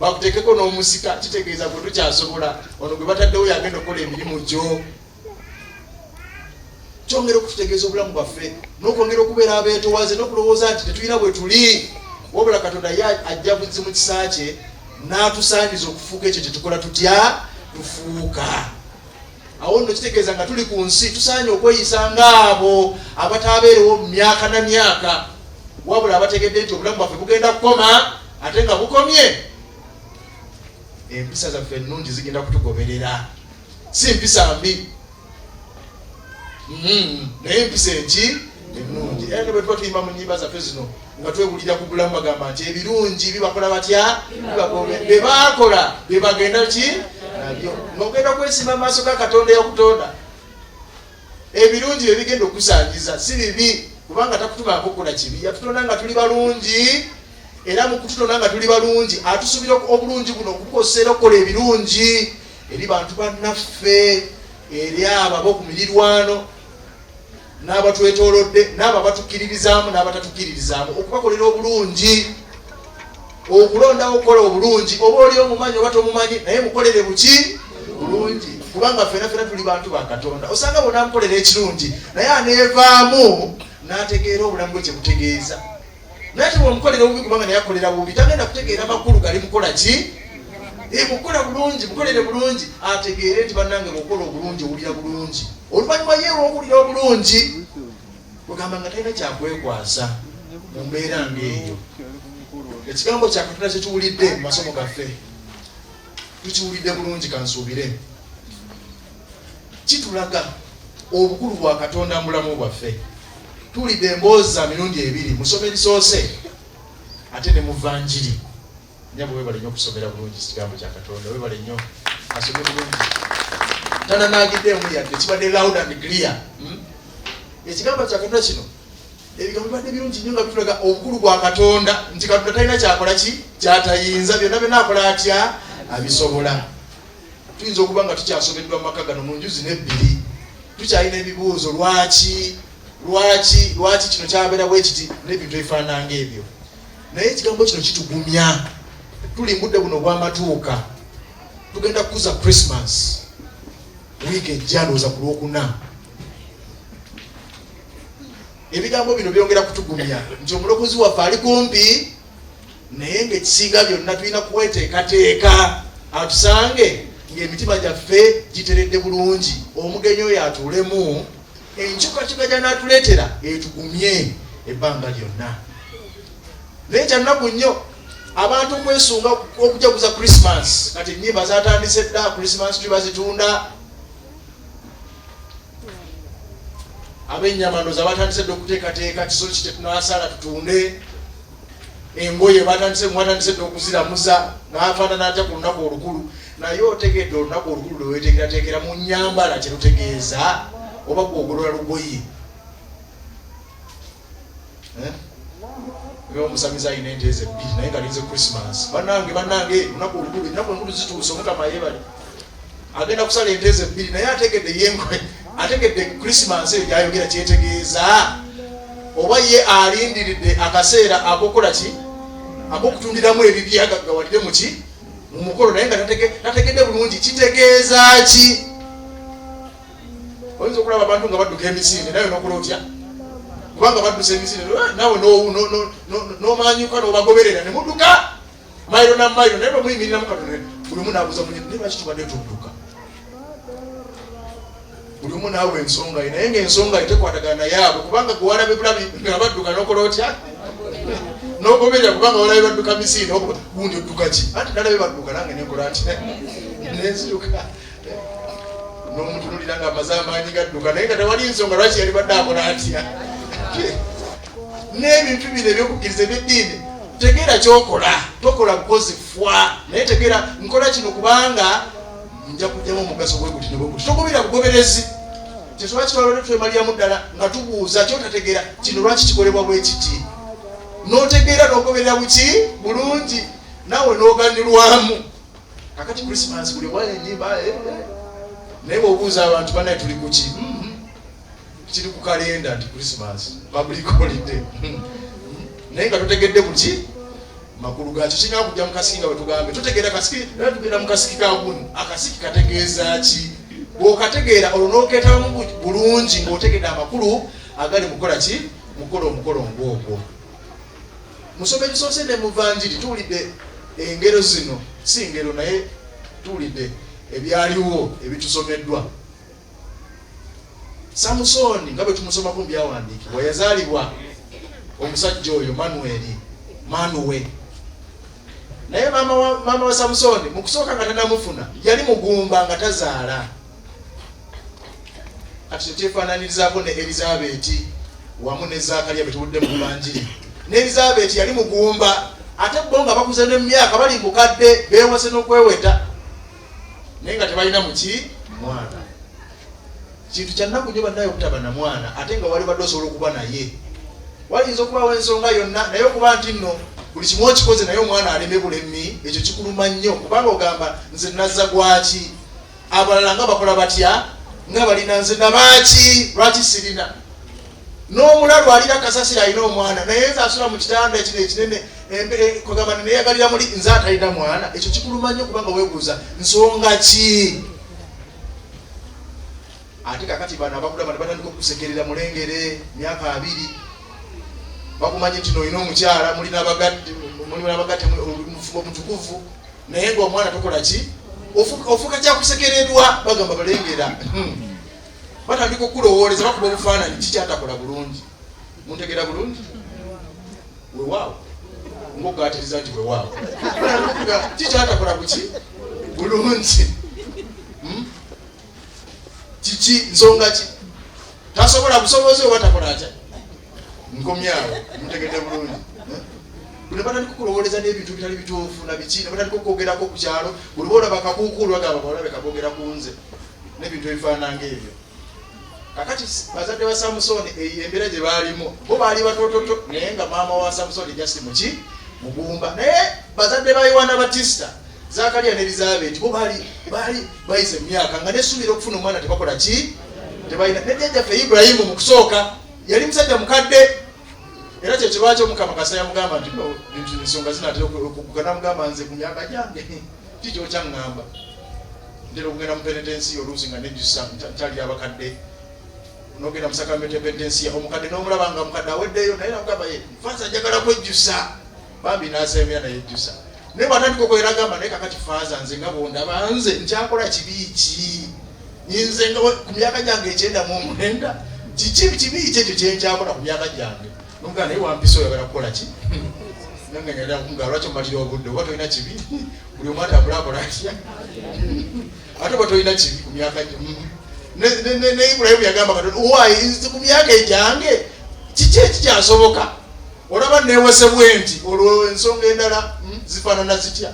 bakuteekeko n'omusika. Kitegeeza gwe tukyasobola, ono gwe bataddewo yagenda okukola emirimu gyo. Kyongera okututegeeza obulamu bwaffe n'okwongera okubeera abeetowaze n'okulowooza nti tetulina bwe tuli, wabula Katonda ye ajja buzzi mu kisa kye n'atusaanyiza okufuuka ekyo kyetukola tutya tufuuka. Awo nno kitegeeza nga tuli ku nsi tusaanye okweyisa ng'abo abataabeerewo mu myaka na myaka. Wabula abategedde nti obulamu bwaffe bugenda kukoma ate nga bukomye, empisa zaffe ennungi zigenda kutugoberera, si mpisa mbi. Naye empisa eki ennungi. Era ne bwe tuba tuyimba mu nnyimba zaffe zino nga twewulira ku bulamu, bagamba nti ebirungi bibakola batya? Bye baakola bye bagenda ki nabyo. Ng'ogenda kwesimba mu maaso ga Katonda eyakutonda, ebirungi bye bigenda okukusangiza, si bibi, kubanga takutumaako kukola kibi. Yatutonda nga tuli balungi, era mu kututonda nga tuli balungi atusuubira obulungi buno okubukozesa era okukola ebirungi eri bantu bannaffe, eri abo ab'oku mirirwano n'abatwetoolodde, n'abo abatukkiririzaamu n'abatatukkiririzaamu, okubakolera obulungi, okulondawo okukola obulungi. Oba oli omumanyi oba tomumanyi, naye mukolere buki bulungi, kubanga ffena ffena tuli bantu ba Katonda. Osanga bw'onaamukolera ekirungi naye aneevaamu n'ategeera obulamu bwe kye butegeeza. Naye ate bw'omukolera obubi, kubanga naye akolera bubi, tagenda kutegeera makulu gali mukola ki? Mukola bulungi, mukolere bulungi, ategeere nti bannange bw'okola obulungi owulira bulungi. Oluvannyuma ye olw'okuwulira obulungi kugamba nga talina kyakwekwasa mu mbeera ng'eyo. Ekigambo kya Katonda kye tuwulidde mu masomo gaffe tukiwulidde bulungi, kansuubire kitulaga obukulu bwa Katonda mu bulamu bwaffe. Tuwulidde emboozi za mirundi ebiri, mu ssomo erisoose ate ne mu vanjiri. Nyabo webale nnyo okusomera bulungi ekigambo kya Katonda, webale nnyo, asome bulungi, tananaagiddeemu yadde, kibadde loud and clear. Ekigambo kya Katonda kino, ebigambo bibadde birungi nnyo nga bitulaga obukulu bwa Katonda, nti Katonda talina kyakola ki kyatayinza, byonna byonna akola atya? Abisobola. Tuyinza okuba nga tukyasobeddwa mu maka gano mu nju zino ebbiri, tukyalina ebibuuzo, lwaki, lwaki, lwaki kino kyabeera bwe kiti, n'ebintu ebifaanana ng'ebyo. Naye ekigambo kino kitugumya. Tuli mu budde buno obw'amatuuka, tugenda kukuza Christmas wiiki ejja, ndowooza ku Lwokuna. Ebigambo bino byongera kutugumya nti omulokozi waffe ali kumpi, naye ng'ekisinga byonna tulina kweteekateeka atusange ng'emitima gyaffe giteredde bulungi, omugenyi oyo atuulemu, enkyukakyuka gy'anaatuleetera etugumye ebbanga lyonna. Naye kyannaku nnyo abantu okwesunga okujaguza Christmas. Kati ennyimba zatandise dda, Christmas tree bazitunda, ab'ennyama ndowooza batandise dda okuteekateeka kisolo ki kyetunaasala tutunde, engoye batandise dda okuziramuza, n'afaanana atya ku lunaku olukulu. Naye otegedde olunaku olukulu lwe weeteekerateekera mu nnyambala kye lutegeeza, oba gwogolola lugoye? Eh? Omusamize alina ente ezo ebbiri naye nga linze Christmas. Bannange, bannange, olunaku olukulu, ennaku enkulu zituuse, Omukama yeebale. Agenda kusala ente ezo ebbiri, naye ategedde yenkwe, ategedde Christmas eyo gyayogera kyetegeeza, oba ye alindiridde akaseera akokukola ki, akokutundiramu ebibye agaggawalire muki mu mukolo, naye nga tategedde bulungi kitegeeza ki. Oyinza okulaba abantu nga badduka emisinde, nawe nokola otya? Kubanga badduse emisinde, nawe nomanyuka nobagoberera ne mudduka mayiro na mayiro, naye bwemuyimiriramu katono buli omu nabuuza munye, naye lwaki tubadde tudduka? Buli omu naawe ensonga ye, naye ngaensonga ye tekwatagana naye abo, kubanga gwe walabe bulabi nga badduka nokola otya? Nogoberera, kubanga walabe badduka misinde, gundi odduka ki? Anti nalabe badduka nange nenkola nti nenziruka. N'omutunulira nga amaze amaanyi gadduka, naye nga tewali nsonga lwaki yali badde akola atya. N'ebintu bino ebyokukkiriza ebyeddiini, tegeera kyokola, tokola bukozi fwa, naye tegeera nkola kino kubanga nja kujjamu omugaso bwe guti ne bwe guti. Togobera bugoberezi. Kyetwaba kitwalwadde twemaliramu ddala nga tubuuza kyotategeera, kino lwaki kikolebwa bwe kiti, n'otegeera n'ogoberera buki bulungi, naawe n'oganyulwamu. Kakati Christmas buli owa enyimba, naye bw'obuuza abantu, banaye tuli kuki? Kiri ku kalenda nti Christmas public holiday, naye nga totegedde buki makulu gakyo. Kirina kujja mu kasiki nga bwetugambe totegeera kasiki, era tugenda mu kasiki ka guni. Akasiki kategeeza ki? Bw'okategeera olwo n'okeetabamu bulungi ng'otegedde amakulu agali mukola ki, mukola omukolo ng'ogwo. Musoma ebisoose ne muvanjiri tuwulidde engero zino, si ngero naye tuwulidde ebyaliwo ebitusomeddwa. Samusooni nga bwe tumusomako mu byawandiikibwa yazaalibwa Omusajja oyo Manueli, Manuwe. Naye maama wa, maama wa Samusooni mu kusooka nga tanamufuna yali mugumba nga tazaala. Kati tekyefaananyirizaako ne Elizabeeti wamu ne Zaakaliya be tuwulidde mu Vanjiri. Ne Elizabeeti yali mugumba, ate bo nga bakuze n'emyaka bali mukadde beewese n'okweweta, naye nga tebalina muki mwana. Kintu kya nnaku nnyo bannaye obutaba na mwana ate nga wali badde osobola okuba naye. Wayinza okubaawo ensonga yonna, naye okuba nti nno buli kimu okikoze naye omwana aleme bulemi, ekyo kikuluma nnyo kubanga ogamba nze nazza gwaki? Abalala nga bakola batya nga balina, nze nabaaki? Lwaki sirina? N'omulalu alira kasasiro alina omwana, naye nze asula mu kitanda ekino ekinene kwegamba neyagalira muli nze atalina mwana. Ekyo kikuluma nnyo kubanga weebuuza nsonga ki? Ate kakati bano abakulaba ne batandika okukusekerera, mulengere myaka 20 bakumanyi nti nolina omukyala, muli n'abagatte mufumbo mutukuvu, naye nga omwana tokola ki, ofuuka kyakusekererwa. Bagamba balengera, batandika okukulowooleza, bakuba obufaananyi kikyatakola bulungi. Muntegeera bulungi? Wewaawo ngaokugatiriza nti wewaawo kikyatakola kuki bulungi, kiki, nsonga ki, tasobola busobozi oba takola atya? Nkomyawo, muntegedde bulungi? Buli batandika okulowooleza n'ebintu bitali bituufu na biki, ne batandika okwogerako ku kyalo, buli boolaba kakuukuulu bagamba bawalabe kaboogera ku nze n'ebintu ebifaanana ng'ebyo. Kakati bazadde ba Samusooni eyo embeera gye baalimu, bo baali batototo, naye nga maama wa Samusooni just muki mugumba. Naye bazadde ba Yowaana Batista, Zakaliya ne Elizabeti, bo baali bayise mu myaka nga nesuubira okufuna omwana tebakola ki, tebalina. Ne jjajjaffe Ibulayimu mu kusooka yali musajja mukadde, era kyekyo lwaki Omukama kasa yamugamba nti no ensonga zinaatera okukuka, namugamba nze ku myaka gyange kiki okyaŋŋamba? Ntera okugenda mu penetensiya oluusi nga nejjusa nkyalira abakadde, nogenda mu sakramenti ya penetensiya omukadde n'omulaba nga mukadde aweddeyo, naye namugamba ye faaza njagala kwejjusa, bambi n'asemera neyejjusa. Naye bwatandika okwera agamba naye kakati faaza nze nga bwondaba nze nkyakola kibi ki? Nze nga ku myaka gyange 99 kiki kibi ki ekyo kyenkyakola ku myaka gyange? Nomugamba naye wampisa oyagala kukola ki? Nange ngenda kumugamba lwaki omalira obudde oba tolina kibi, buli omu atambula akola atya ate oba tolina kibi ku myaka gyo. Ne Ibulayimu yagamba Katonda owaayi nze ku myaka egyange kiki ekikyasoboka? Olaba neewese bwe nti, olwo ensonga endala zifaanana zitya?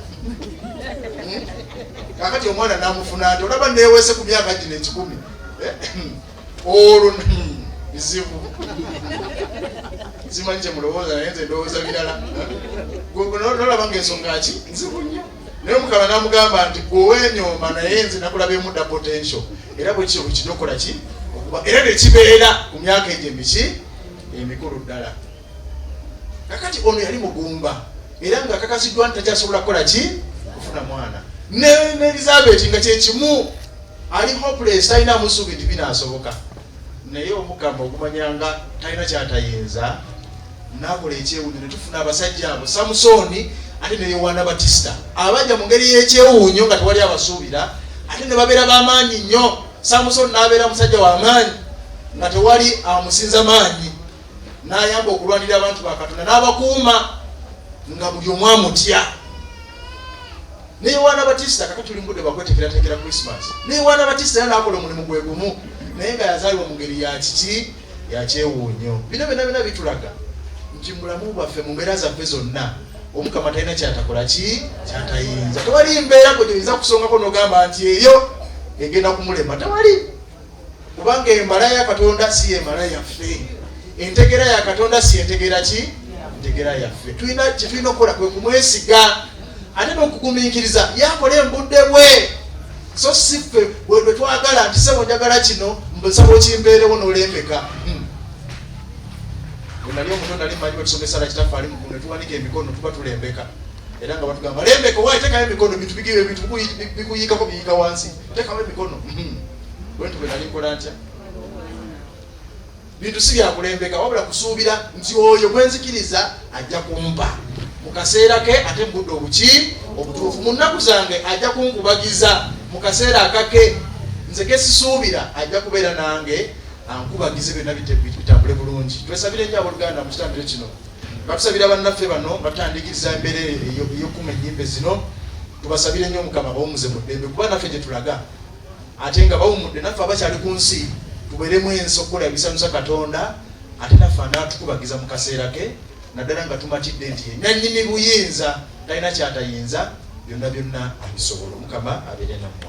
Kakati omwana namufuna nti olaba neewese ku myaka gino 100, olwo bizibu. Simanyi kyemulowooza, naye nze ndowooza birala. Nolaba nga ensonga ki nzibu nnyo, naye omukama namugamba nti gwe weenyooma, naye nze nakulabyemu dda potential, era bwekityo bwekijja okukola ki okuba, era nekibeera ku myaka egyo emiki emikulu ddala. Kakati ono yali mugumba era nga akakasiddwa nti takyasobola kukola ki, kufuna mwana. Ne Elizabeti nga kyekimu ali hopeless, talina musuubi nti binaasoboka, naye Omukama okumanya nga talina kyatayinza nakola ekyewuunyo ne tufuna abasajja abo Samusooni ate ne Yowaana Batista, abajja mu ngeri y'ekyewuunyo nga tewali abasuubira, ate ne babeera b'amaanyi nnyo. Samusooni n'abeera musajja w'amaanyi nga tewali amusinza maanyi, n'ayamba okulwanirira abantu ba Katonda n'abakuuma nga buli omu amutya. Ne Yowaana Batista, kakati tuli mu budde bwakweteekerateekera Christmas, ne Yowaana Batista era n'akola omulimu gwe gumu, naye nga yazaalibwa mu ngeri ya kiki, ya kyewuunyo. Bino byonna byonna bitulaga nti mu bulamu bwaffe, mu mbeera zaffe zonna, Omukama talina kyatakola ki, kyatayinza. Tewali mbeera gwe gyoyinza kusongako n'ogamba nti eyo egenda kumulema, tewali, kubanga embala ya Katonda si yembala yaffe, entegeera ya Katonda si entegeera ki, entegeera yaffe. Tulina kyetulina okukola kwe kumwesiga ate n'okugumiikiriza, yakola embudde bwe, so si ffe bwe twagala nti sebo njagala kino mbusaba okimpeerewo n'olembeka. Bwe nali omuto nali mmanyi bwe tusoma essala Kitaffe ali mu ggulu ne tuwanika emikono tuba tulembeka, era nga batugamba lembeka, owaaye teekayo emikono, ebintu bikuyiikako biyiika wansi, teekawo emikono. Bwe nti bwe nali nkola ntya, bintu si byakulembeka wabula kusuubira nti oyo gwenzikiriza ajja kumpa mu kaseera ke ate mu budde obuki obutuufu, mu nnaku zange ajja kunkubagiza mu kaseera akake nze kesisuubira, ajja kubeera nange. Ankubagize byonna bitambule bulungi. Twesabire nnyo abooluganda mu kitambiro kino, nga tusabira bannaffe bano nga tutandikiriza embeera ey'okuma ennyimbe zino. Tubasabire nnyo Omukama bawumuze mu ddembe, kuba naffe gye tulaga ate nga bawumudde, naffe abakyali ku nsi tubeeremu ensi okukola ebisanyusa Katonda, ate naffe anaatukubagiza mu kaseera ke, naddala nga tumatidde nti ye nannyini buyinza, talina kyatayinza, byonna byonna abisobola. Omukama abeere nammwe.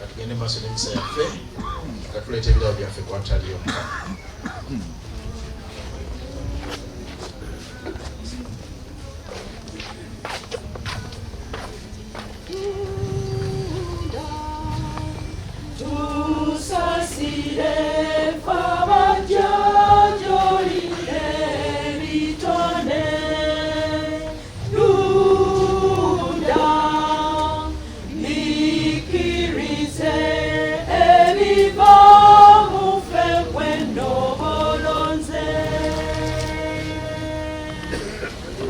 Katugende maaso n'emisa yaffe nga tuleeta ebirabo byaffe ku altari y'Omukama. Tusasire ffe abajja gy'oli n'ebitone. Dunda, bikkirize ebiva mu ffe gwe nnobolonze.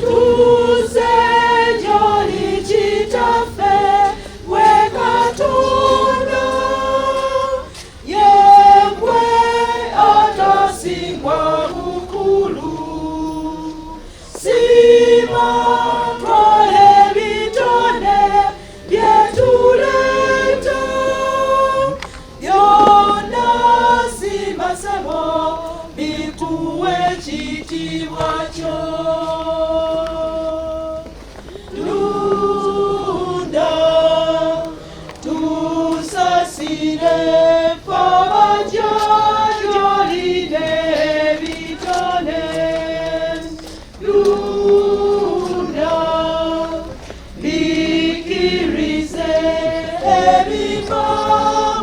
Tuze gy'oli Kitaffe gwe Katonda, ye gwe atasingwa bukulu. Siima twala ebitone bye tuleeta, byonna siima ssebo bikuwe ekitiibwa kyo. Dunda, tusasire ffe abajja gy'oli n'ebitone. Dunda, bikkirize ebiva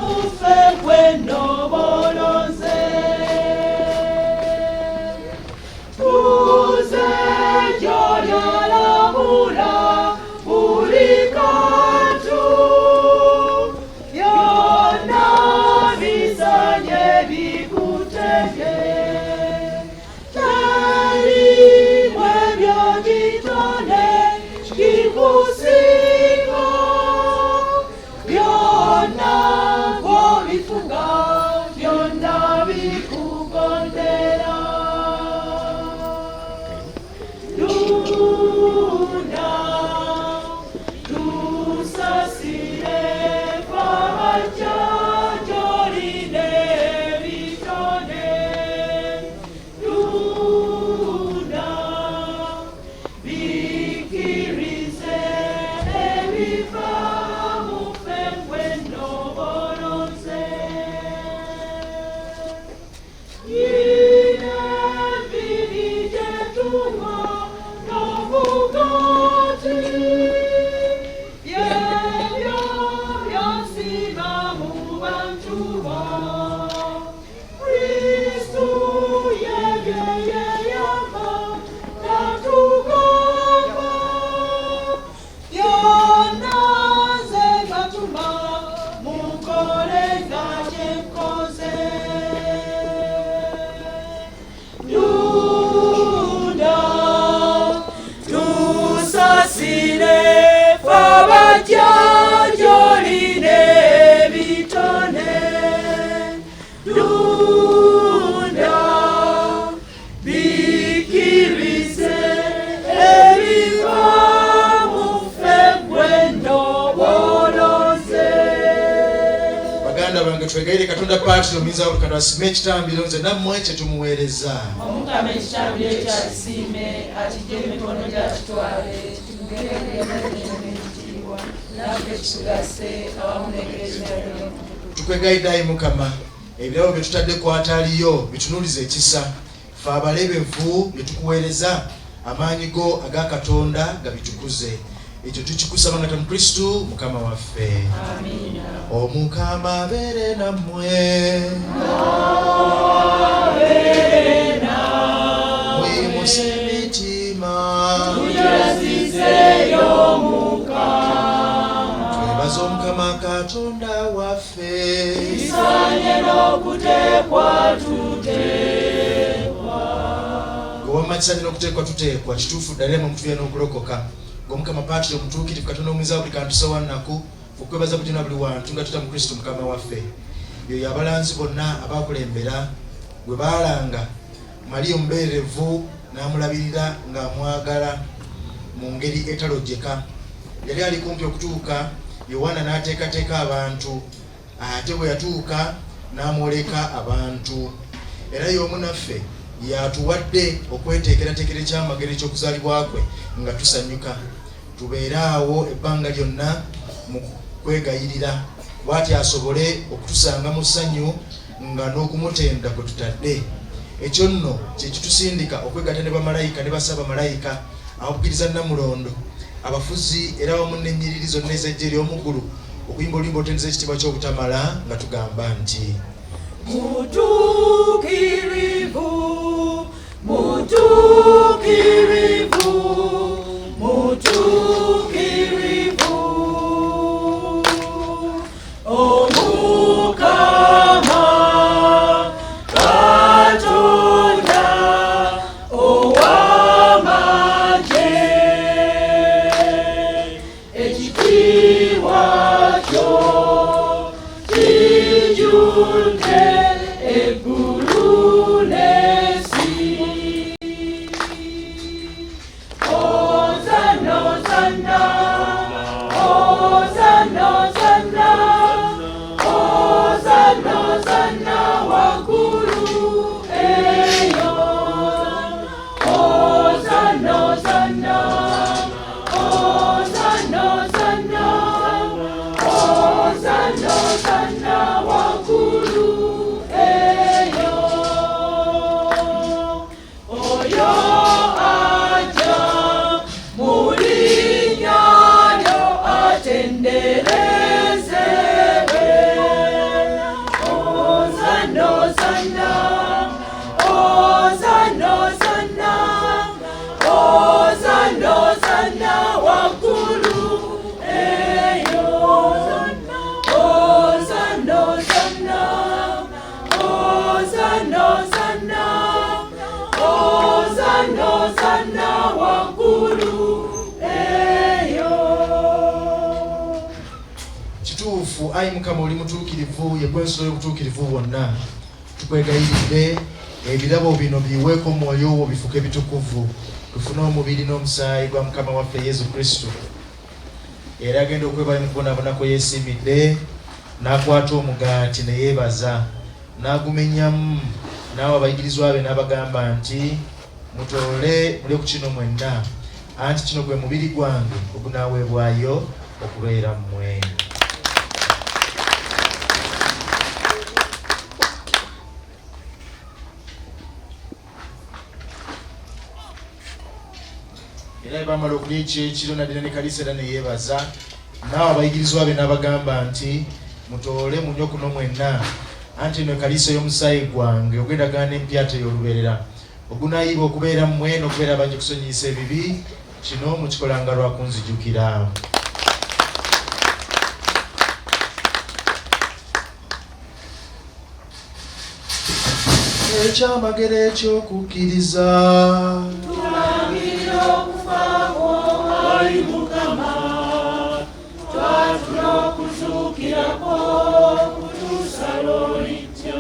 mu ffe gwe nnobolonze. Tuze gy'oli alamula buli kantu, byonna bisanye bikutege. Teri mwebyo kitone kikusinga, byonna bw'obifuga byonna bikugondera. Dunda, tusasire ffe abajja gy'oli n'ebitone. Dunda, bikkirize ebiva mu ffe gwe nnobolonze. Yine vini gye tunywa n'omugaati, byebyo by'osiima mu bantu bo. Kristu ye bye yeeyama n'atugamba, byonna nze mbatuma mukole nga kye nkoze. Dunda, tusasire ffe abajja gy'oli n'ebitone. Dunda, bikkirize ebiva mu ffe gwe nnobolonze. Baganda bange, twegayire Katonda Patri omuyinza wa buli Katonda asime ekitambiro nze nammwe kye tumuweereza. Omukama ekitambiro ekyo akisiime, akiggye mu mikono gye akitwale, kitugerere ekitiibwa, naffe kitugase awamu n'Eklezia yo. Tukwegayidde ayi Mukama, ebirabo bye tutadde ku altari yo bitunuulize ekisa, ffe abalebevu bye tukuweereza, amaanyi go aga Katonda gabitukuze. Ekyo tukikusaba nga mu Kristu Mukama waffe. Amiina. Omukama abeere nammwe. Muyimuse emitima. Tujazizeeyo Mukama. Twebaze Omukama Katonda waffe. Tusaanye n'okuteekwa tuteekwa. Gwe wamma Wamma kisaanye n'okuteekwa tuteekwa, kituufu ddala era mwe mutuviira n'okulokoka. Ng'Omukama Patri omutuukirivu, Katonda omuyinza wa buli kantu Ssewannaku, okwebaza buli na buli wantu nga tuyita mu Kristo Mukama waffe. Yoyo abalanzi bonna abaakulembera gwe baalanga, Maria omubeererevu n'amulabirira ng'amwagala mu ngeri etalojjeka. Yali ali kumpi okutuuka, Yowanna n'ateekateeka abantu, ate bwe yatuuka n'amwoleka abantu. Era y'omu naffe y'atuwadde okweteekerateekera ekyamagero eky'okuzaalibwa kwe nga tusanyuka. Tubeere awo ebbanga lyonna mu kwegayirira, bw'atyo asobole okutusanga mu ssanyu nga n'okumutenda kwe tutadde. Ekyo nno kye kitusindika okwegatta ne bamalayika ne bassabamalayika, abakukiriza Nnamulondo, abafuzi era awamu n'ennyiriri zonna ez'eggye ery'omu ggulu okuyimba oluyimba olutendereza ekitiibwa ky'obutamala nga tugamba nti. Mutuukirivu, mutuukirivu, mutuukirivu, Omukama Katonda ow'amagye, ekitiibwa kyo kijjudde eggulu n'ensi. Hosanna, Hosanna, Hosanna, Hosanna, Hosanna, Hosanna waggulu eyo. Hosanna, Hosanna, Hosanna, Hosanna, Hosanna, Hosanna waggulu eyo. Oyo ajja mu linnya lyo atenderezebwe. Hosanna, Hosanna, Hosanna, Hosanna, Hosanna, Hosanna waggulu eyo. Hosanna, Hosanna, Hosanna, Hosanna, Hosanna, Hosanna waggulu eyo. Kituufu, ayi Mukama, oli mutuukirivu, ye ggwe nsulo y'obutuukirivu bwonna. Tukwegayiridde, ebirabo bino biweeko Omwoyo wo bifuuke bitukuvu, tufune omubiri n'omusaayi gwa Mukama waffe Yezu Kristu. Era agenda okwebayo mu kubonaabona kwe yeesiimidde, n'akwata omugaati ne yeebaza, n'agumenyamu, n'awa abayigirizwa be n'abagamba nti, Mutoole mulye ku kino mwenna, anti kino gwe mubiri gwange ogunaaweebwayo okubeera mmwe. Era bwe baamala okulya eky'ekiro, n'addira ne kaliisa era ne yeebaza, n'awa abayigirizwa be n'abagamba nti, Mutoole munywe kuno mwenna, anti eno ekaliisa ey'omusaayi gwange ogw'endagaano empya ate ey'olubeerera, ogunaayiibwa okubeera mmwe n'okubeera abangi okusonyiyisa ebibi. Kino mukikolanga lwa kunzijukira. Ekyamagero eky'okukkiriza. Tulangirira okufa kwo, ayi Mukama, twatula okuzuukira kwo kutuusa lw'olijja.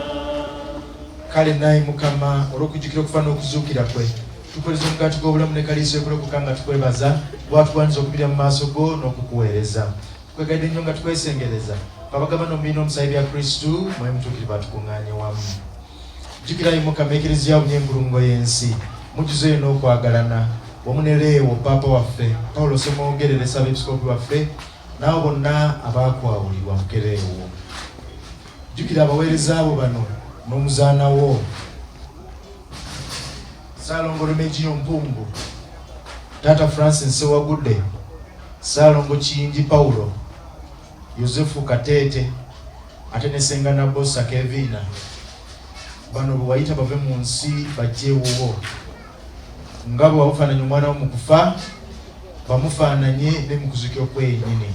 Kale naye Mukama, olw'okujjukira okufa n'okuzuukira kwe, tukuweereza omugaati gw'obulamu ne kaliiso y'okulokoka nga tukwebaza, bw'atugwaniza okubirya mu maaso go n'okukuweereza. Tukwegayiridde nnyo nga tukwesengereza, ffe abagabana omubiri n'omusaayi bya Kristu, Mwoyo Mutuukirivu atukuŋŋaanye wamu. Jjukira ayi Mukama Eklezia yo enkulungo y'ensi, mujjuzeeyo n'okwagalana, wamu ne Leewo Paapa waffe, Paulo Ssemwogerere Ssaabepiskoopi waffe, n'abo bonna abaakwawulibwa Mukereewo. Jjukira abaweereza bo bano n'omuzaana wo Ssaalongo Remegio Mpungu, Taata Francis Ssewagudde, Ssaalongo Kiyingi Paulo, Yozefu Kateete ate ne Ssenga Nabbosa Keviina. Bano bwe wayita bave mu nsi bajje ewuwo, nga bwe wamufaananya omwana wo mu kufa, bamufaananye ne mu kuzuukira kwe yennyini.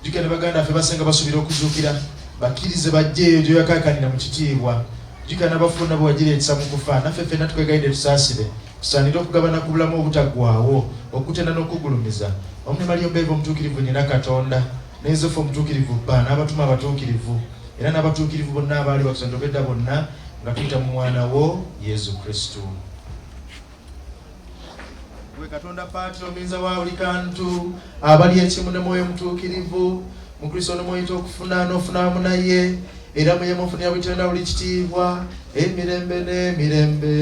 Jjukira ne baganda baffe basenga basuubira okuzuukira. Bakkirize bajje eyo gy'oyakaakanira mu kitiibwa. Jjukira n'abafu bonna be wagira ekisa mu kufa, naffe ffenna tukwegayiride tusaasire, tusaanire okugabana ku bulamu obutaggwaawo, okukutenda n'okukugulumiza, wamu ne Mariya Omuberevu Omutuukirivu Nnyina Katonda, ne Yozefu Omutuukirivu bba, n'abatume abatuukirivu, era n'abatuukirivu bonna abaali bakusanyusa okuva edda bonna, nga tuyita mu Mwana wo Yezu Kristu. Gwe Katonda Patri Omuyinza wa buli kantu, abali ekimu ne Mwoyo Mutuukirivu, mu Kristo ono mw'oyita okufuna n'ofuna wamu naye, era mu ye mw'ofunira buli kitone na buli kitiibwa, emirembe n'emirembe.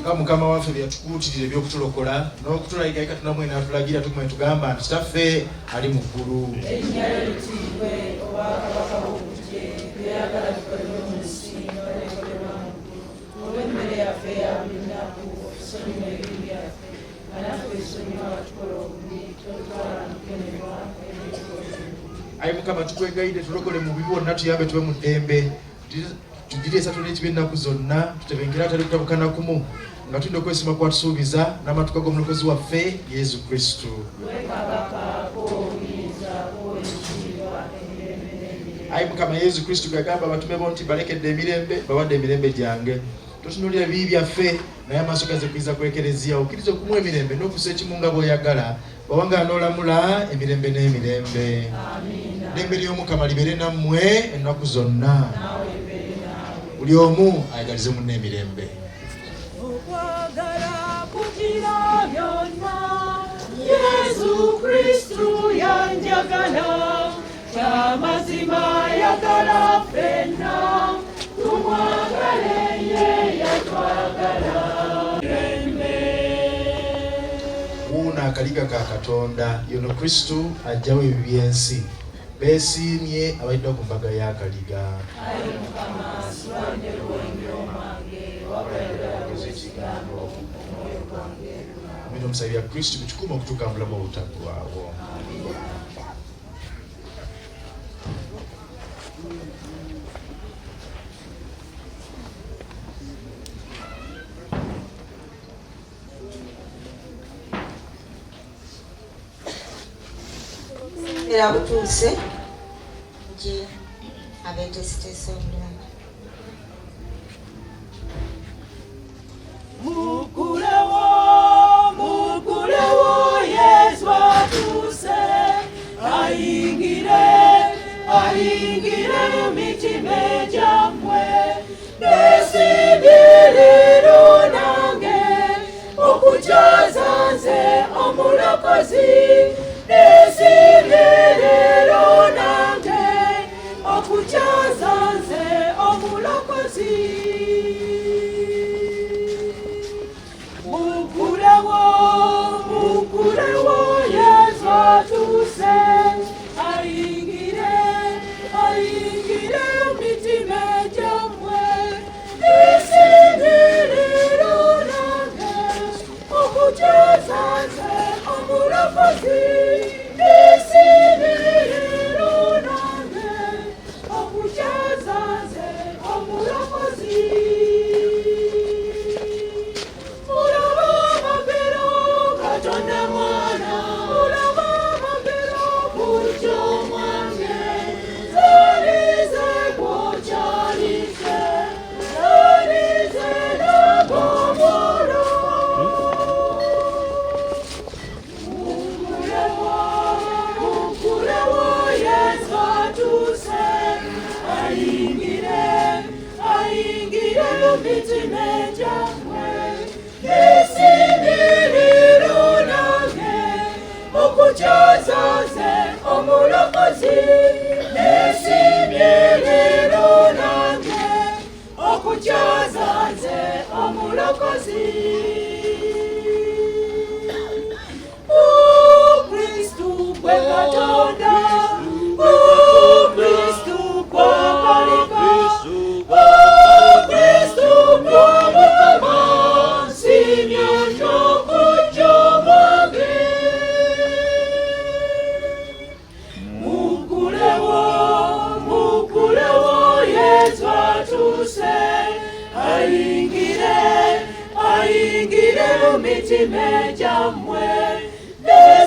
Nga Mukama waffe bye yatukuutirira eby'okutulokola n'okutulayiga, ye Katonda mwene n'atulagira tugume ne tugamba nti, Kitaffe ali mu ggulu. Erinnya lyo litiibwe, obwakabaka bwo bujje, by'oyagala bikolebwe mu nsi nga bwe bikolebwa mu ggulu. Tuwe emmere yaffe eya buli lunaku, otusonyiwe ebibi byaffe, nga naffe bwe tusonyiwa abatukola obubi, totutwala mu kukemebwa, naye otuwoze omubi. Ayi Mukama, tukwegayidde tulokole mu bubi bwonna, tuyambe tube mu ddembe. Tugire esatu n'ekibi ennaku zonna, tutebenkere atali kutabukana kumu, nga tulinda okwesiima kw'atusuubiza n'amatuka g'Omulokozi waffe Yesu Kristo. Ayi Mukama Yesu Kristo, gagamba abatume bo nti balekedde emirembe, bawadde emirembe gyange. Totunuulira ebibi byaffe, naye amaaso gaze kuyiza ku Ekereziya. Okkirize okumuwa emirembe n'okussa ekimu nga bw'oyagala, bw'awangala n'olamula emirembe n'emirembe. Eddembe ly'Omukama libeere nammwe ennaku zonna. Buli omu ayagalize munne emirembe. Okwagala kukira byonna, Yesu Kristu yanjagala, kyamazima ayagala ffenna, tumwagale ye yatwagala. Wuuno akaliga ka Katonda, y'ono Kristu aggyawo ebibi by'ensi. Beesiimye abayiddwa ku mbaga y'Akaliga. Ayi Mukama, sulande luwengero mwange, wabula yogera buyozi ekigambo, omwoyo gwange gunaawona. Amina. Omusayi bya Kristu bitukuume okutuuka mu bulamu obutaggwaawo. Era butuuse nti abeeteeseteese obulungi. Muggulewo, muggulewo, Yesu atuuse, ayingire, ayingire mu mitima gyammwe. Nesiimye leero nange okukyaza nze omulokozi. Nesiimye leero nange okukyaza nze omulokozi. Muggulewo, muggulewo, Yesu atuuse, ayingire, ayingire mu mitima gyammwe. Nesiimye leero nange okukyaza nze omulokozi. Nesiimye leero nange okukyaza nze omulokozi. Mulaba amagero Katonda mwana, mulaba amagero kujja omwange. Zalize kwokyalize, zalize nagomolo. Muggulewo, muggulewo, Yesu atuuse, ayingire, ayingire mu mitima gyammwe. Nesiimye leero nange okukyaza nze omulokozi. Nesiimye leero nange okukyaza nze omulokozi. Kristu gwe Katonda, Kristu gwe Kalika, Kristu gwe Mukama, nsiimye eky'okujja mwange. Muggulewo, muggulewo, Yesu atuuse, ayingire, ayingire mu mitima gyammwe.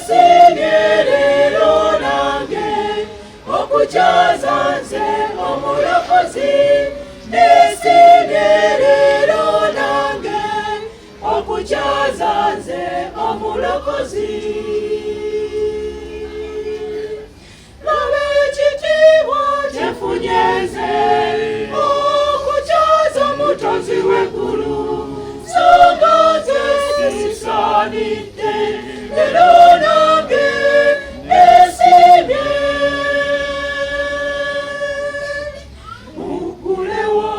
Nesimye leero nange okukyaza nze omulokozi. Nesimye leero nange okukyaza nze omulokozi. Laba ekitiibwa kyenfunye nze okukyaza omutonzi w'eggulu. Songa nze sisaanidde, leero nange nesimye. Muggulewo,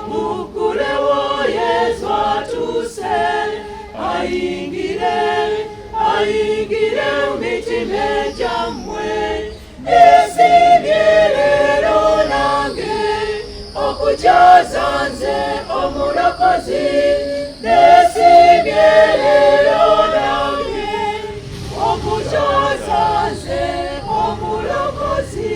muggulewo, Yesu atuuse, ayingire, ayingire mu mitima gyammwe. Nesimye leero nange okukyaza nze omulokozi. Nesimye leero nange okukyaza nze omulokozi.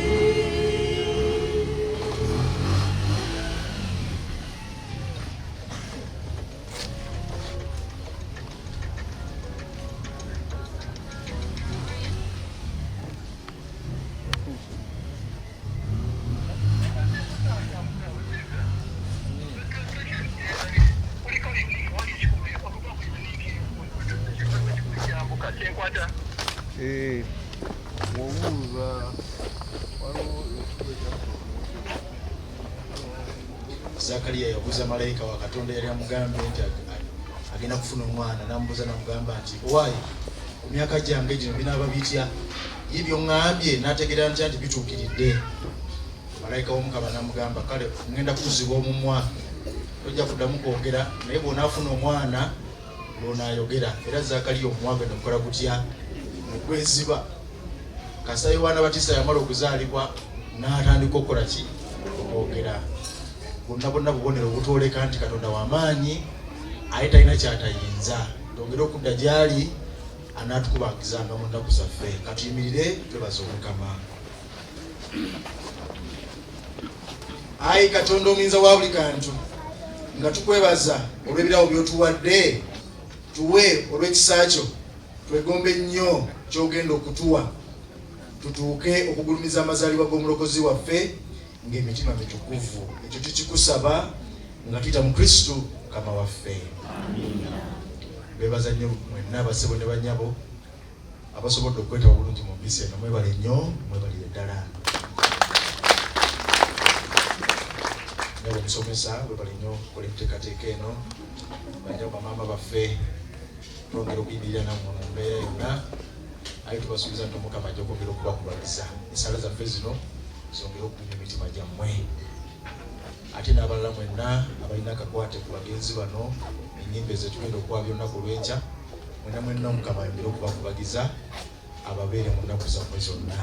Zakariya yabuuza malayika wa Katonda yali amugambye nti agenda kufuna omwana, namubuuza namugamba nti, owaaye, ku myaka gyange gino binaaba bitya? Ye byoŋŋambye n'ategeera ntya nti bituukiridde? Malayika w'Omukama namugamba, kale ŋŋenda kukuziba omumwa, tojja kuddamu kwogera, naye bw'onaafuna omwana lw'onaayogera. Era Zakariya omumwa gwe negukola gutya? Negweziba. Kasita Yowaana Batista yamala okuzaalibwa n'atandika okukola ki? Okwogera. Bwonna bwonna bubonero obutwoleka nti Katonda w'amaanyi, aye talina kyatayinza. Twongere okudda gy'ali, anaatukubagizanga mu nnaku zaffe. Katuyimirire twebaze Omukama. Ayi Katonda omuyinza wa buli kantu, nga tukwebaza olw'ebirabo by'otuwadde, tuwe olw'ekisa kyo twegombe nnyo ky'ogenda okutuwa, tutuuke okugulumiza amazaalibwa g'Omulokozi waffe ng'emitima mitukuvu. Ekyo tukikusaba nga tuyita mu Kristo Mukama waffe. Bebaza nnyo mwenna abasebo ne banyabo abasobodde okwetaba obulungi mu mpisa eno. Mwebale nnyo, mwebalire ddala. Nyabo omusomesa, webale nnyo okukola enteekateeka eno. Banyabo bamaama baffe, twongera okuyimirira nammwe mu mbeera yonna, aye tubasuubiza nti Omukama ajja okwongera okubakubagiza. Essaala zaffe zino zongere okugumya emitima gyammwe. Ate n'abalala mwenna abalina akakwate ku bagenzi bano, ennyimba ezo tugenda okukwabya olunaku olw'enkya, mwenna mwenna Omukama ayongere okubakubagiza, ababeere mu nnaku zammwe zonna.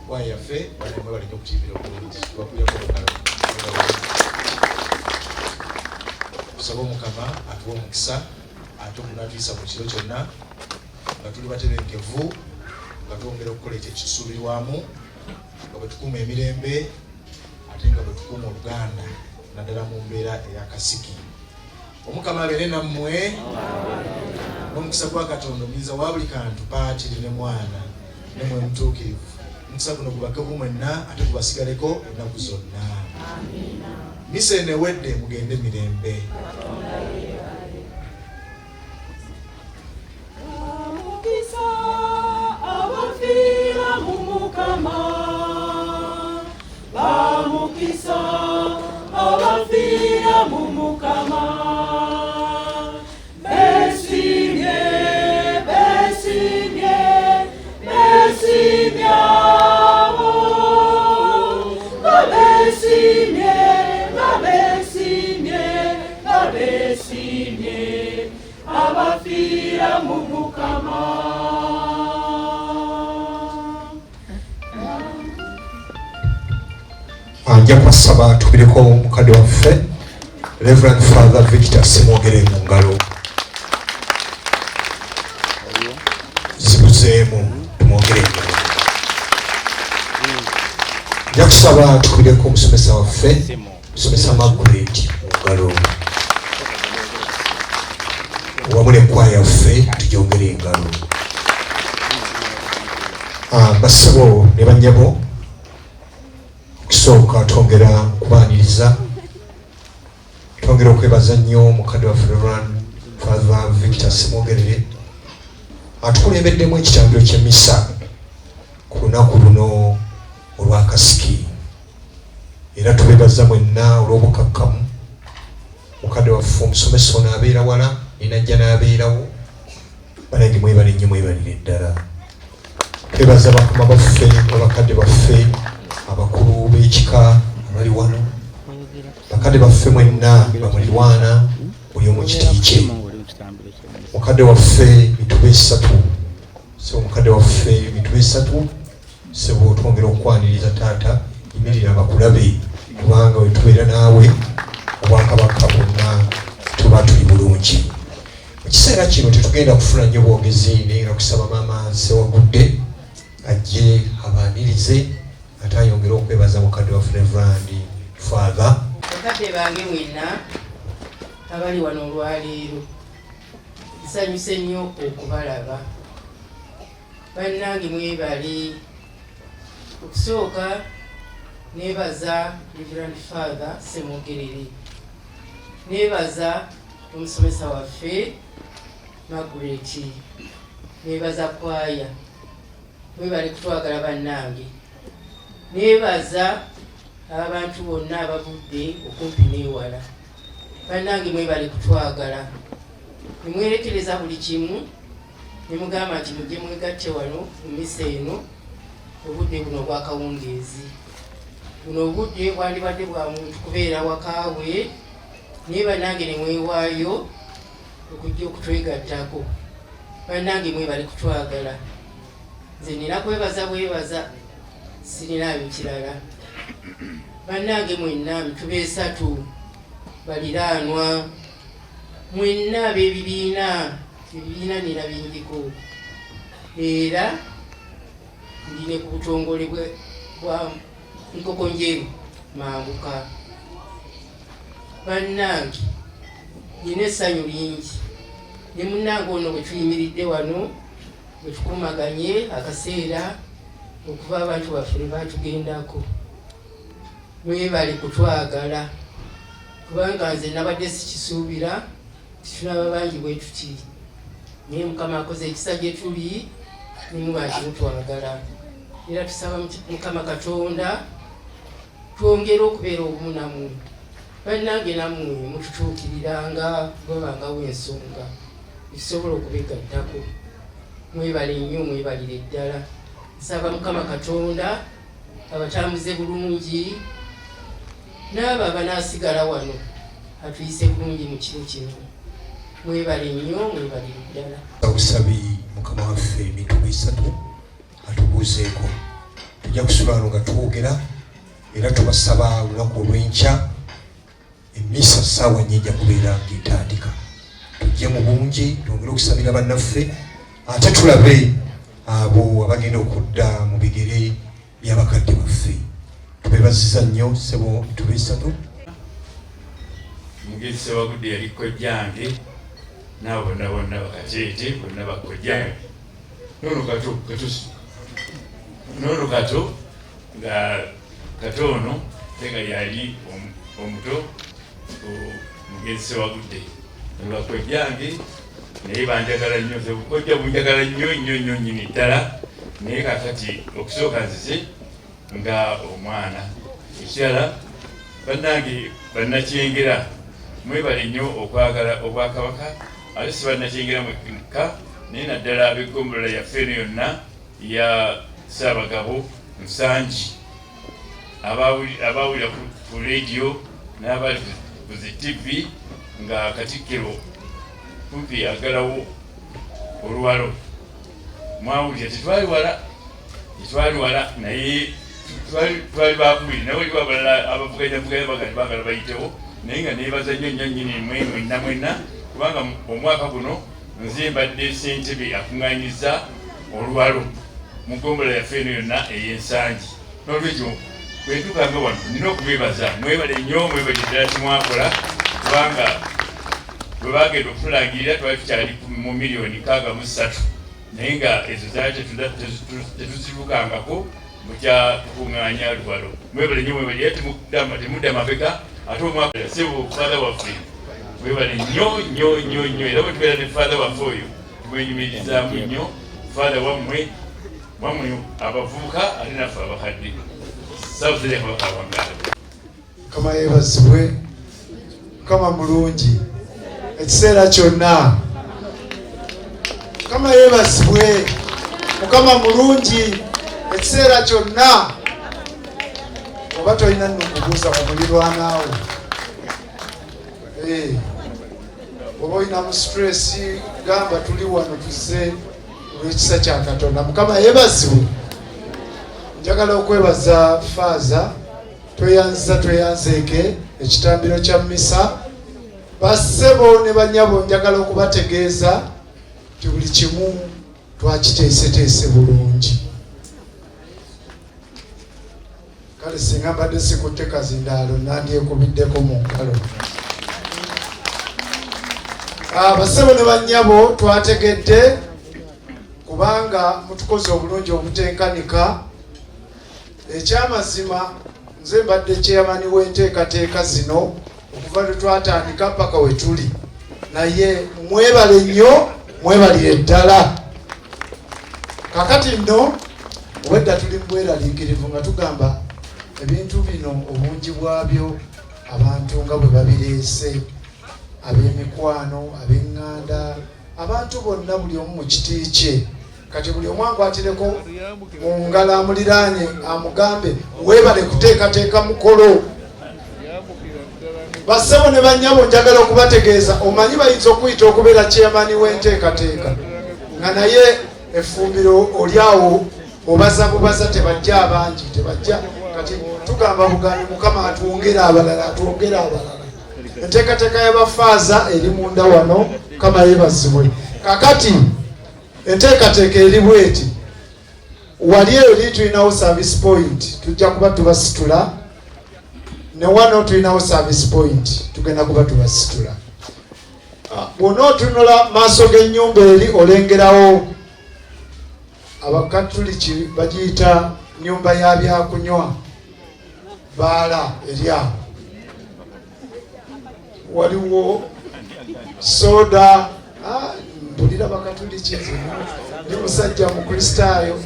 Kwaya yaffe bane mwebale nnyo okutimbira obulungi, tubakubirako mungalo. Tusaba Omukama atuwe omukisa ate okunatuyisa mu kiro kyonna nga tuli batebenkevu, nga twongera okukola ekyo ekitusuubirwamu, nga bwe tukuuma emirembe ate nga bwe tukuuma oluganda, naddala mu mbeera ey'akasiki. Omukama abeere nammwe. N'omukisa gwa Katonda omuyinza wa buli kantu, Paatiri ne Mwana ne Mwoyo Mutuukirivu, omukisa guno gubakeko mwenna ate gubasigaleko ennaku zonna. Misa eno ewedde, mugende mirembe. Mukisa abafiira mu Mukama, bamukisa abafiira mu Mukama. Besimye, besimye, besimye abo, nga besimye, nga besimye, nga besimye abafiira mu Mukama. Nja kubasaba tukubireko mukadde waffe Reverend Father Victor Ssemwogere mu ngalo zibuzeemu, tumwongere engalo. Nja kusaba tukubireko omusomesa waffe, musomesa Margaret, mu ngalo wamu ne kwaya yaffe, tugyongere engalo. Bassebo ne bannyabo, okusooka twongera okubaaniriza, twongera okwebaza nnyo mukadde waffe Reverend Father Victor Ssemwogerere atukulembeddemu ekitambiro ky'emmisa ku lunaku luno olw'akasiki. Era tubebaza mwenna olw'obukakkamu. Mukadde waffe omusomesa ono abeera wala nenajja n'abeerawo. Banange mwebale nnyo, mwebalire ddala. Twebaza bakama baffe, abakadde baffe, abakulu b'ekika abali wano, bakadde baffe mwenna bamulirwana buli omu kiti kye. Mukadde waffe mituba esatu, sebo mukadde waffe mituba esatu, sebo twongera okukwaniriza. Taata, yimirira bakulabe, kubanga wetubeera naawe obwakabaka bwonna tuba tuli bulungi. Mu kiseera kino tetugenda kufuna nnyo bwogezi, naye nga kusaba maama Sewagudde ajje abaanirize ate ayongere okwebaza mukadde waffe Reverend Father. Bakadde bange mwenna abali wano olwaleero, nsanyuse nnyo okubalaba. Bannange mwebale. Okusooka nebaza Reverend Father Ssemwogerere, nebaza omusomesa waffe Margaret, nebaza kwaya, mwebale kutwagala bannange. Nebaza abantu bonna abavudde okumpi n'ewala. Bannange mwebale kutwagala, nemwerekereza buli kimu nemugamba nti mujje mwegatte wano mu misa eno obudde buno obwakawungeezi. Buno obudde bwandibadde bwa muntu kubeera wakawe, naye bannange nemwewaayo okujja okutwegattako. Bannange mwebale kutwagala. Nze nina kwebaza bwebaza, sirinaayo kirala. Bannange mwenna mituba esatu, baliraanwa mwenna ab'ebibiina, ebibiina nina bingiko, era ndi ne ku butongole bwa Nkoko Njeru Manguka. Bannange nina essanyu lingi ne munnange ono bwe tuyimiridde wano bwe tukumaganye akaseera okuva abantu baffe lwe batugendako. Mwebale kutwagala, kubanga nze nabadde sikisuubira titunaba bangi bwe tuti, naye Mukama akoze ekisa gye tuli nemuba nti mutwagala. Era tusaba Mukama Katonda twongere okubeera obumu nammwe. Bannange nammwe mututuukiriranga bwebangawo ensonga etusobola okubegattako. Mwebale nnyo, mwebalire ddala. Nsaba Mukama Katonda abatambuze bulungi, n'abo abanaasigala wano atuyise bulungi mu kiro kino. Mwebale nnyo, mwebalire ddala. Obusabi mukama waffe emituba esatu atubuuzeeko. Tujja kusula wano nga twogera, era tubasaba olunaku olw'enkya emmisa ssaawa nnya ejja kubeera ng'etandika, tujje mu bungi twongere okusabira bannaffe, ate tulabe abo abagenda okudda mu bigere by'abakadde baffe. Tubebaziza nnyo ssebo mituba esatu. Mugezi Ssewagudde yali kojjange, naabo bonna bonna bakateete bonna bakojjange. Nono kato katusi nono kato nga kato ono ate nga yali omuto Mugezi Ssewagudde bakojjange, naye banjagala nnyo. Nze bukojja bunjagala nnyo nnyo nnyo nnyini ddala. Naye kakati okusooka nzize nga omwana. Ekirala bannange bannakyengera mwebale nnyo okwagala obwakabaka, ate si bannakyengera mwekka, naye naddala ab'eggombolola yaffe eno yonna ya Ssaabagabo Nsangi, abawulira ku rediyo n'abali ku zi TV nga Katikkiro kumpi agalawo olwalo. Mwawulira tetwali wala, tetwali wala, naye twali bakubiri, naye waliwo abalala abavuganyavuganya bagandi bagala bayitewo. Naye nga nebaza nnyo nnyo nnyini mwe mwenna mwenna, kubanga omwaka guno nze mbadde ssentebe akuŋŋanyiza olwalo mu ggombolola yaffe eno yonna ey'Ensangi. N'olwekyo bwentuukanga wano nina okubeebaza. Mwebale nnyo, mwebale ddala kimwakola, kubanga bwe bagenda okutulangirira twali tukyali mu 63 million. Naye nga ezo zaali tetuzivugangako mukyakuŋŋaanya luwalo. Mwebale nnyo, mwebale era temudda mabega. Ate omwaka sebo father waffe, mwebale nnyo nnyo nnyo nnyo. Era bwe tubeera ne father waffe oyo tumwenyumirizaamu nnyo. Father wammwe, wammwe abavubuka ate naffe abakadde. Ssaabasajja Kabaka awangaala. Mukama yeebazibwe. Mukama mulungi ekiseera kyonna. Mukama yeebazibwe. Mukama mulungi ekiseera kyonna. Oba tolina nno kubuuza ku mulirwanaawo, oba olina mu stress, gamba tuli wano tuzze olw'ekisa kya Katonda. Mukama yeebazibwe. Njagala okwebaza Faaza. Tweyanziza, tweyanzeeke ekitambiro kya misa. Bassebo ne banyabo, njagala okubategeeza nti buli kimu twakiteeseteese bulungi. Kale singa mbadde sikutte kazindaalo, nandyekubiddeko mu ngalo. Abassebo ne bannyabo, twategedde kubanga mutukoze obulungi obutenkanika. Ekyamazima nze mbadde chairman w'enteekateeka zino okuva lwe twatandika paka we tuli, naye mwebale nnyo, mwebalire ddala. Kakati nno obwedda tuli mu bweraliikirivu nga tugamba ebintu bino obungi bwabyo, abantu nga bwe babireese, ab'emikwano, ab'eŋŋanda, abantu bonna, buli omu mu kiti kye. Kati buli omu ankwatireko mu ngalo amuliraanye, amugambe weebale kuteekateeka mukolo. Bassebo ne bannyabo, njagala okubategeeza, omanyi bayinza okuyita okubeera chairman w'enteekateeka nga naye effumbiro oli awo obaza bubaza, tebajja abangi, tebajja. Kati tugamba bugambi, Mukama atwongere abalala, atwongere abalala. Enteekateeka y'abafaaza eri munda wano. Mukama yeebazibwe. Kakati enteekateeka eri bweti: wali eri tulinawo service point, tujja kuba tubasitula, ne wano tulinawo service point, tugenda kuba tubasitula. Bw'ona otunula maaso g'ennyumba eri, olengerawo Abakatuliki bagiyita nyumba ya byakunywa, baala eri awo. Waliwo soda. Mpulira Bakatuliki, ndi musajja Mukristaayo.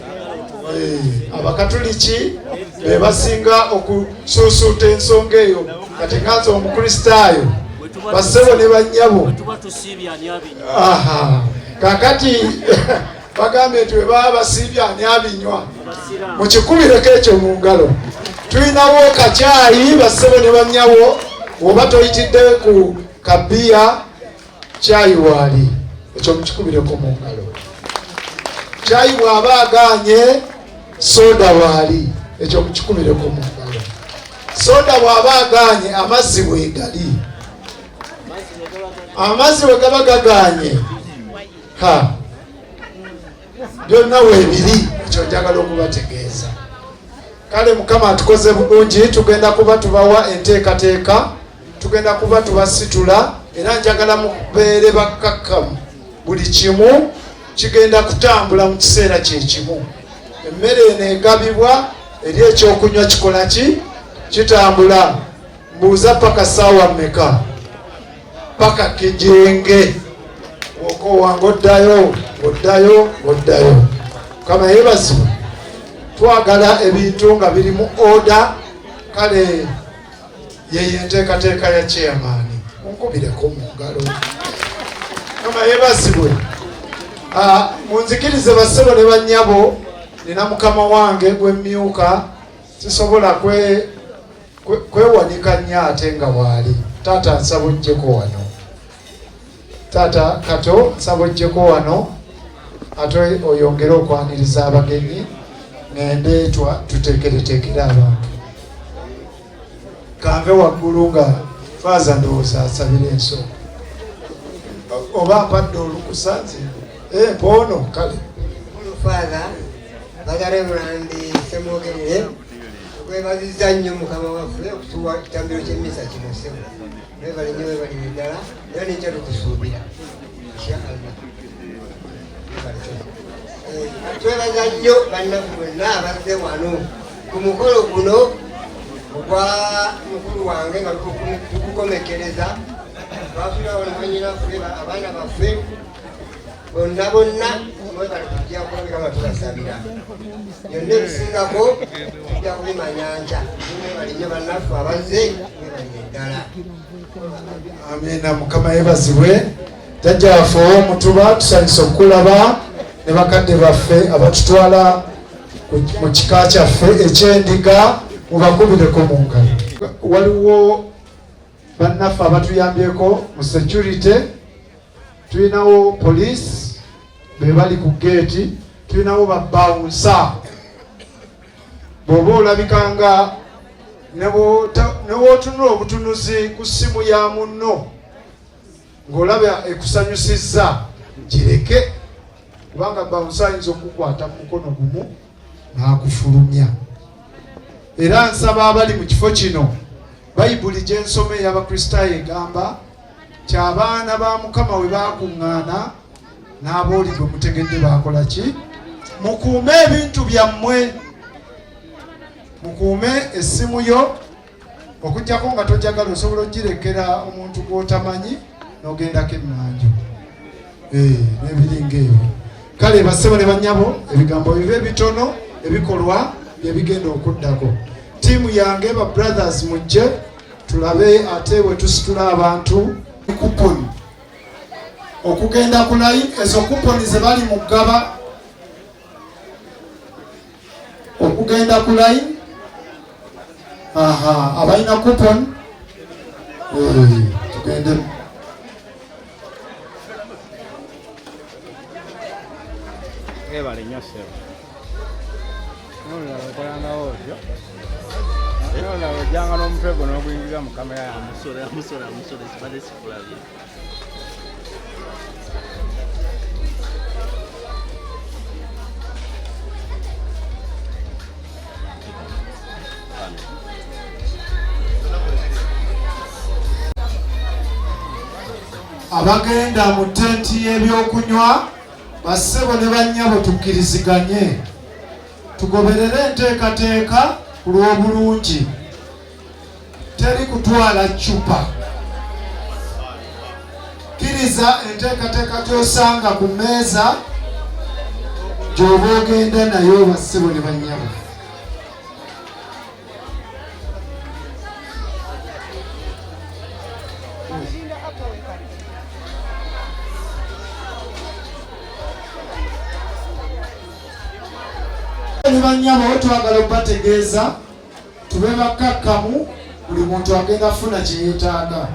Abakatuliki be basinga okusuusuuta ensonga eyo. Kati nga nze Omukristaayo, bassebo ne bannyabo, kakati bagambye nti bwe baba basiibye ani abinywa? Mukikubireko ekyo mu ngalo. Tulinawo kacyayi, bassebo ne bannyabo, oba toyitidde ku kabiya, kyayi waali, ekyo mukikubireko mu ngalo. Kyayi bw'aba aganye, soda waali, ekyo mukikubireko mu ngalo. Soda bw'aba aganye, amazzi weegali. Amazzi bwe gaba gaganye, ha, byonna weebiri. Ekyo njagala okubategeeza. Kale Mukama atukoze bulungi. Tugenda kuba tubawa enteekateeka, tugenda kuba tubasitula, era njagala mubeere bakkakkamu. Buli kimu kigenda kutambula mu kiseera kyekimu. Emmere eno egabibwa eri, ekyokunywa kikola ki, kitambula. Mbuuza, paka saawa mmeka? Paka kijenge wokowa ng'oddayo, ng'oddayo, ng'oddayo. Mukama yeebazibwe. Twagala ebintu nga biri mu order. Kale yeyo enteekateeka ya chairman, munkubireko mu ngalo. Mukama yeebazibwe. Munzikirize bassebo ne bannyabo, nina mukama wange gwemmyuka, sisobola kwewanika nnyo ate nga waali. Taata, nsaba ojjeko wano. Taata Kato, nsaba ojjeko wano ate oyongere okwaniriza abagenyi, ŋŋende tuteekereteekere abantu. Kanve waggulu nga faaza ndowooza asabira ensonga, oba mpadde olukusa nze. Mpoono kale. Father, Father Reverend Semwogerere, twebaziza nnyo Mukama waffe okutuwa ekitambiro ky'emmisa kino. Ssebo, webale nnyo, webalire ddala, era nenkya tukusuubira, inshallah. Webale. Twebaza nnyo bannaffe bonna abazze wano ku mukolo guno ogwa mukulu wange nga tugukomekereza. Twafiirwa wano mwannyinaffe, abaana baffe bonna bonna, mwebale kujja kulabika nga tubasabira. Byonna ebisingako tujja kubimanya nkya. Mwebale nnyo bannaffe abazze, mwebalire ddala. Amiina. Mukama yebazibwe. Jjajja waffe ow'omutuba, tusanyusa okukulaba ne bakadde baffe abatutwala mu kika kyaffe eky'endiga. Mubakubireko mu ngalo. Waliwo bannaffe abatuyambyeko mu security. Tulinawo police be bali ku geeti, tulinawo ba bouncer. Bw'oba olabika nga ne bw'otunula obutunuzi ku ssimu ya munno ng'olaba ekusanyusizza, gireke, kubanga bouncer ayinza okukukwata mu mukono gumu n'akufulumya. Era nsaba abali mu kifo kino, Bayibuli gye nsoma ey'Abakristaayo egamba ti abaana ba Mukama we bakuŋŋaana n'abooli gwe mutegedde baakola ki? Mukuume ebintu byammwe, mukuume essimu yo, okuggyako nga tojagala osobola ogirekera omuntu gw'otamanyi n'ogendako emmanju n'ebiringa ebyo. Kale bassebo ne bannyabo, ebigambo bibe bitono, ebikolwa bye bigenda okuddako. Ttiimu yange ba brothers, mujje tulabe ate bwe tusitula abantu. Kuponi okugenda ku line, ezo kuponi ze bali mu ggaba okugenda ku line. Aha, abalina kuponi tugende. Webale nnyo ssebo. Nolulala okolangawo otyo, nolulala ojjanga n'omutwe gwo n'oguyingiza mu kamera yange. Amusole, amusole, amusole, sibadde sikulabye. Abagenda mu tenti y'ebyokunywa, bassebo ne bannyabo, tukkiriziganye tugoberere enteekateeka ku lw'obulungi. Teri kutwala ccupa. Kkiriza enteekateeka gy'osanga ku mmeeza gy'oba ogenda nayo, bassebo ne bannyabo. Ne bannyabo, twagala okubategeeza tube bakkakkamu, buli muntu agenda kufuna kye yeetaaga.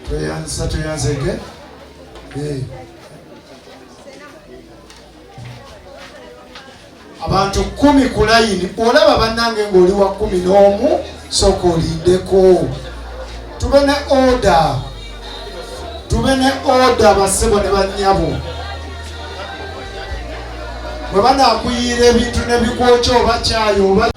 Tweyanzisa, tweyanzege. Abantu 10 ku layini, olaba bannange ng'oli wa 11, sooka olindeko. Tube ne order, tube ne order, bassebo ne bannyabo. Bwe banaakuyiira ebintu ne bikwokya oba kyayi oba.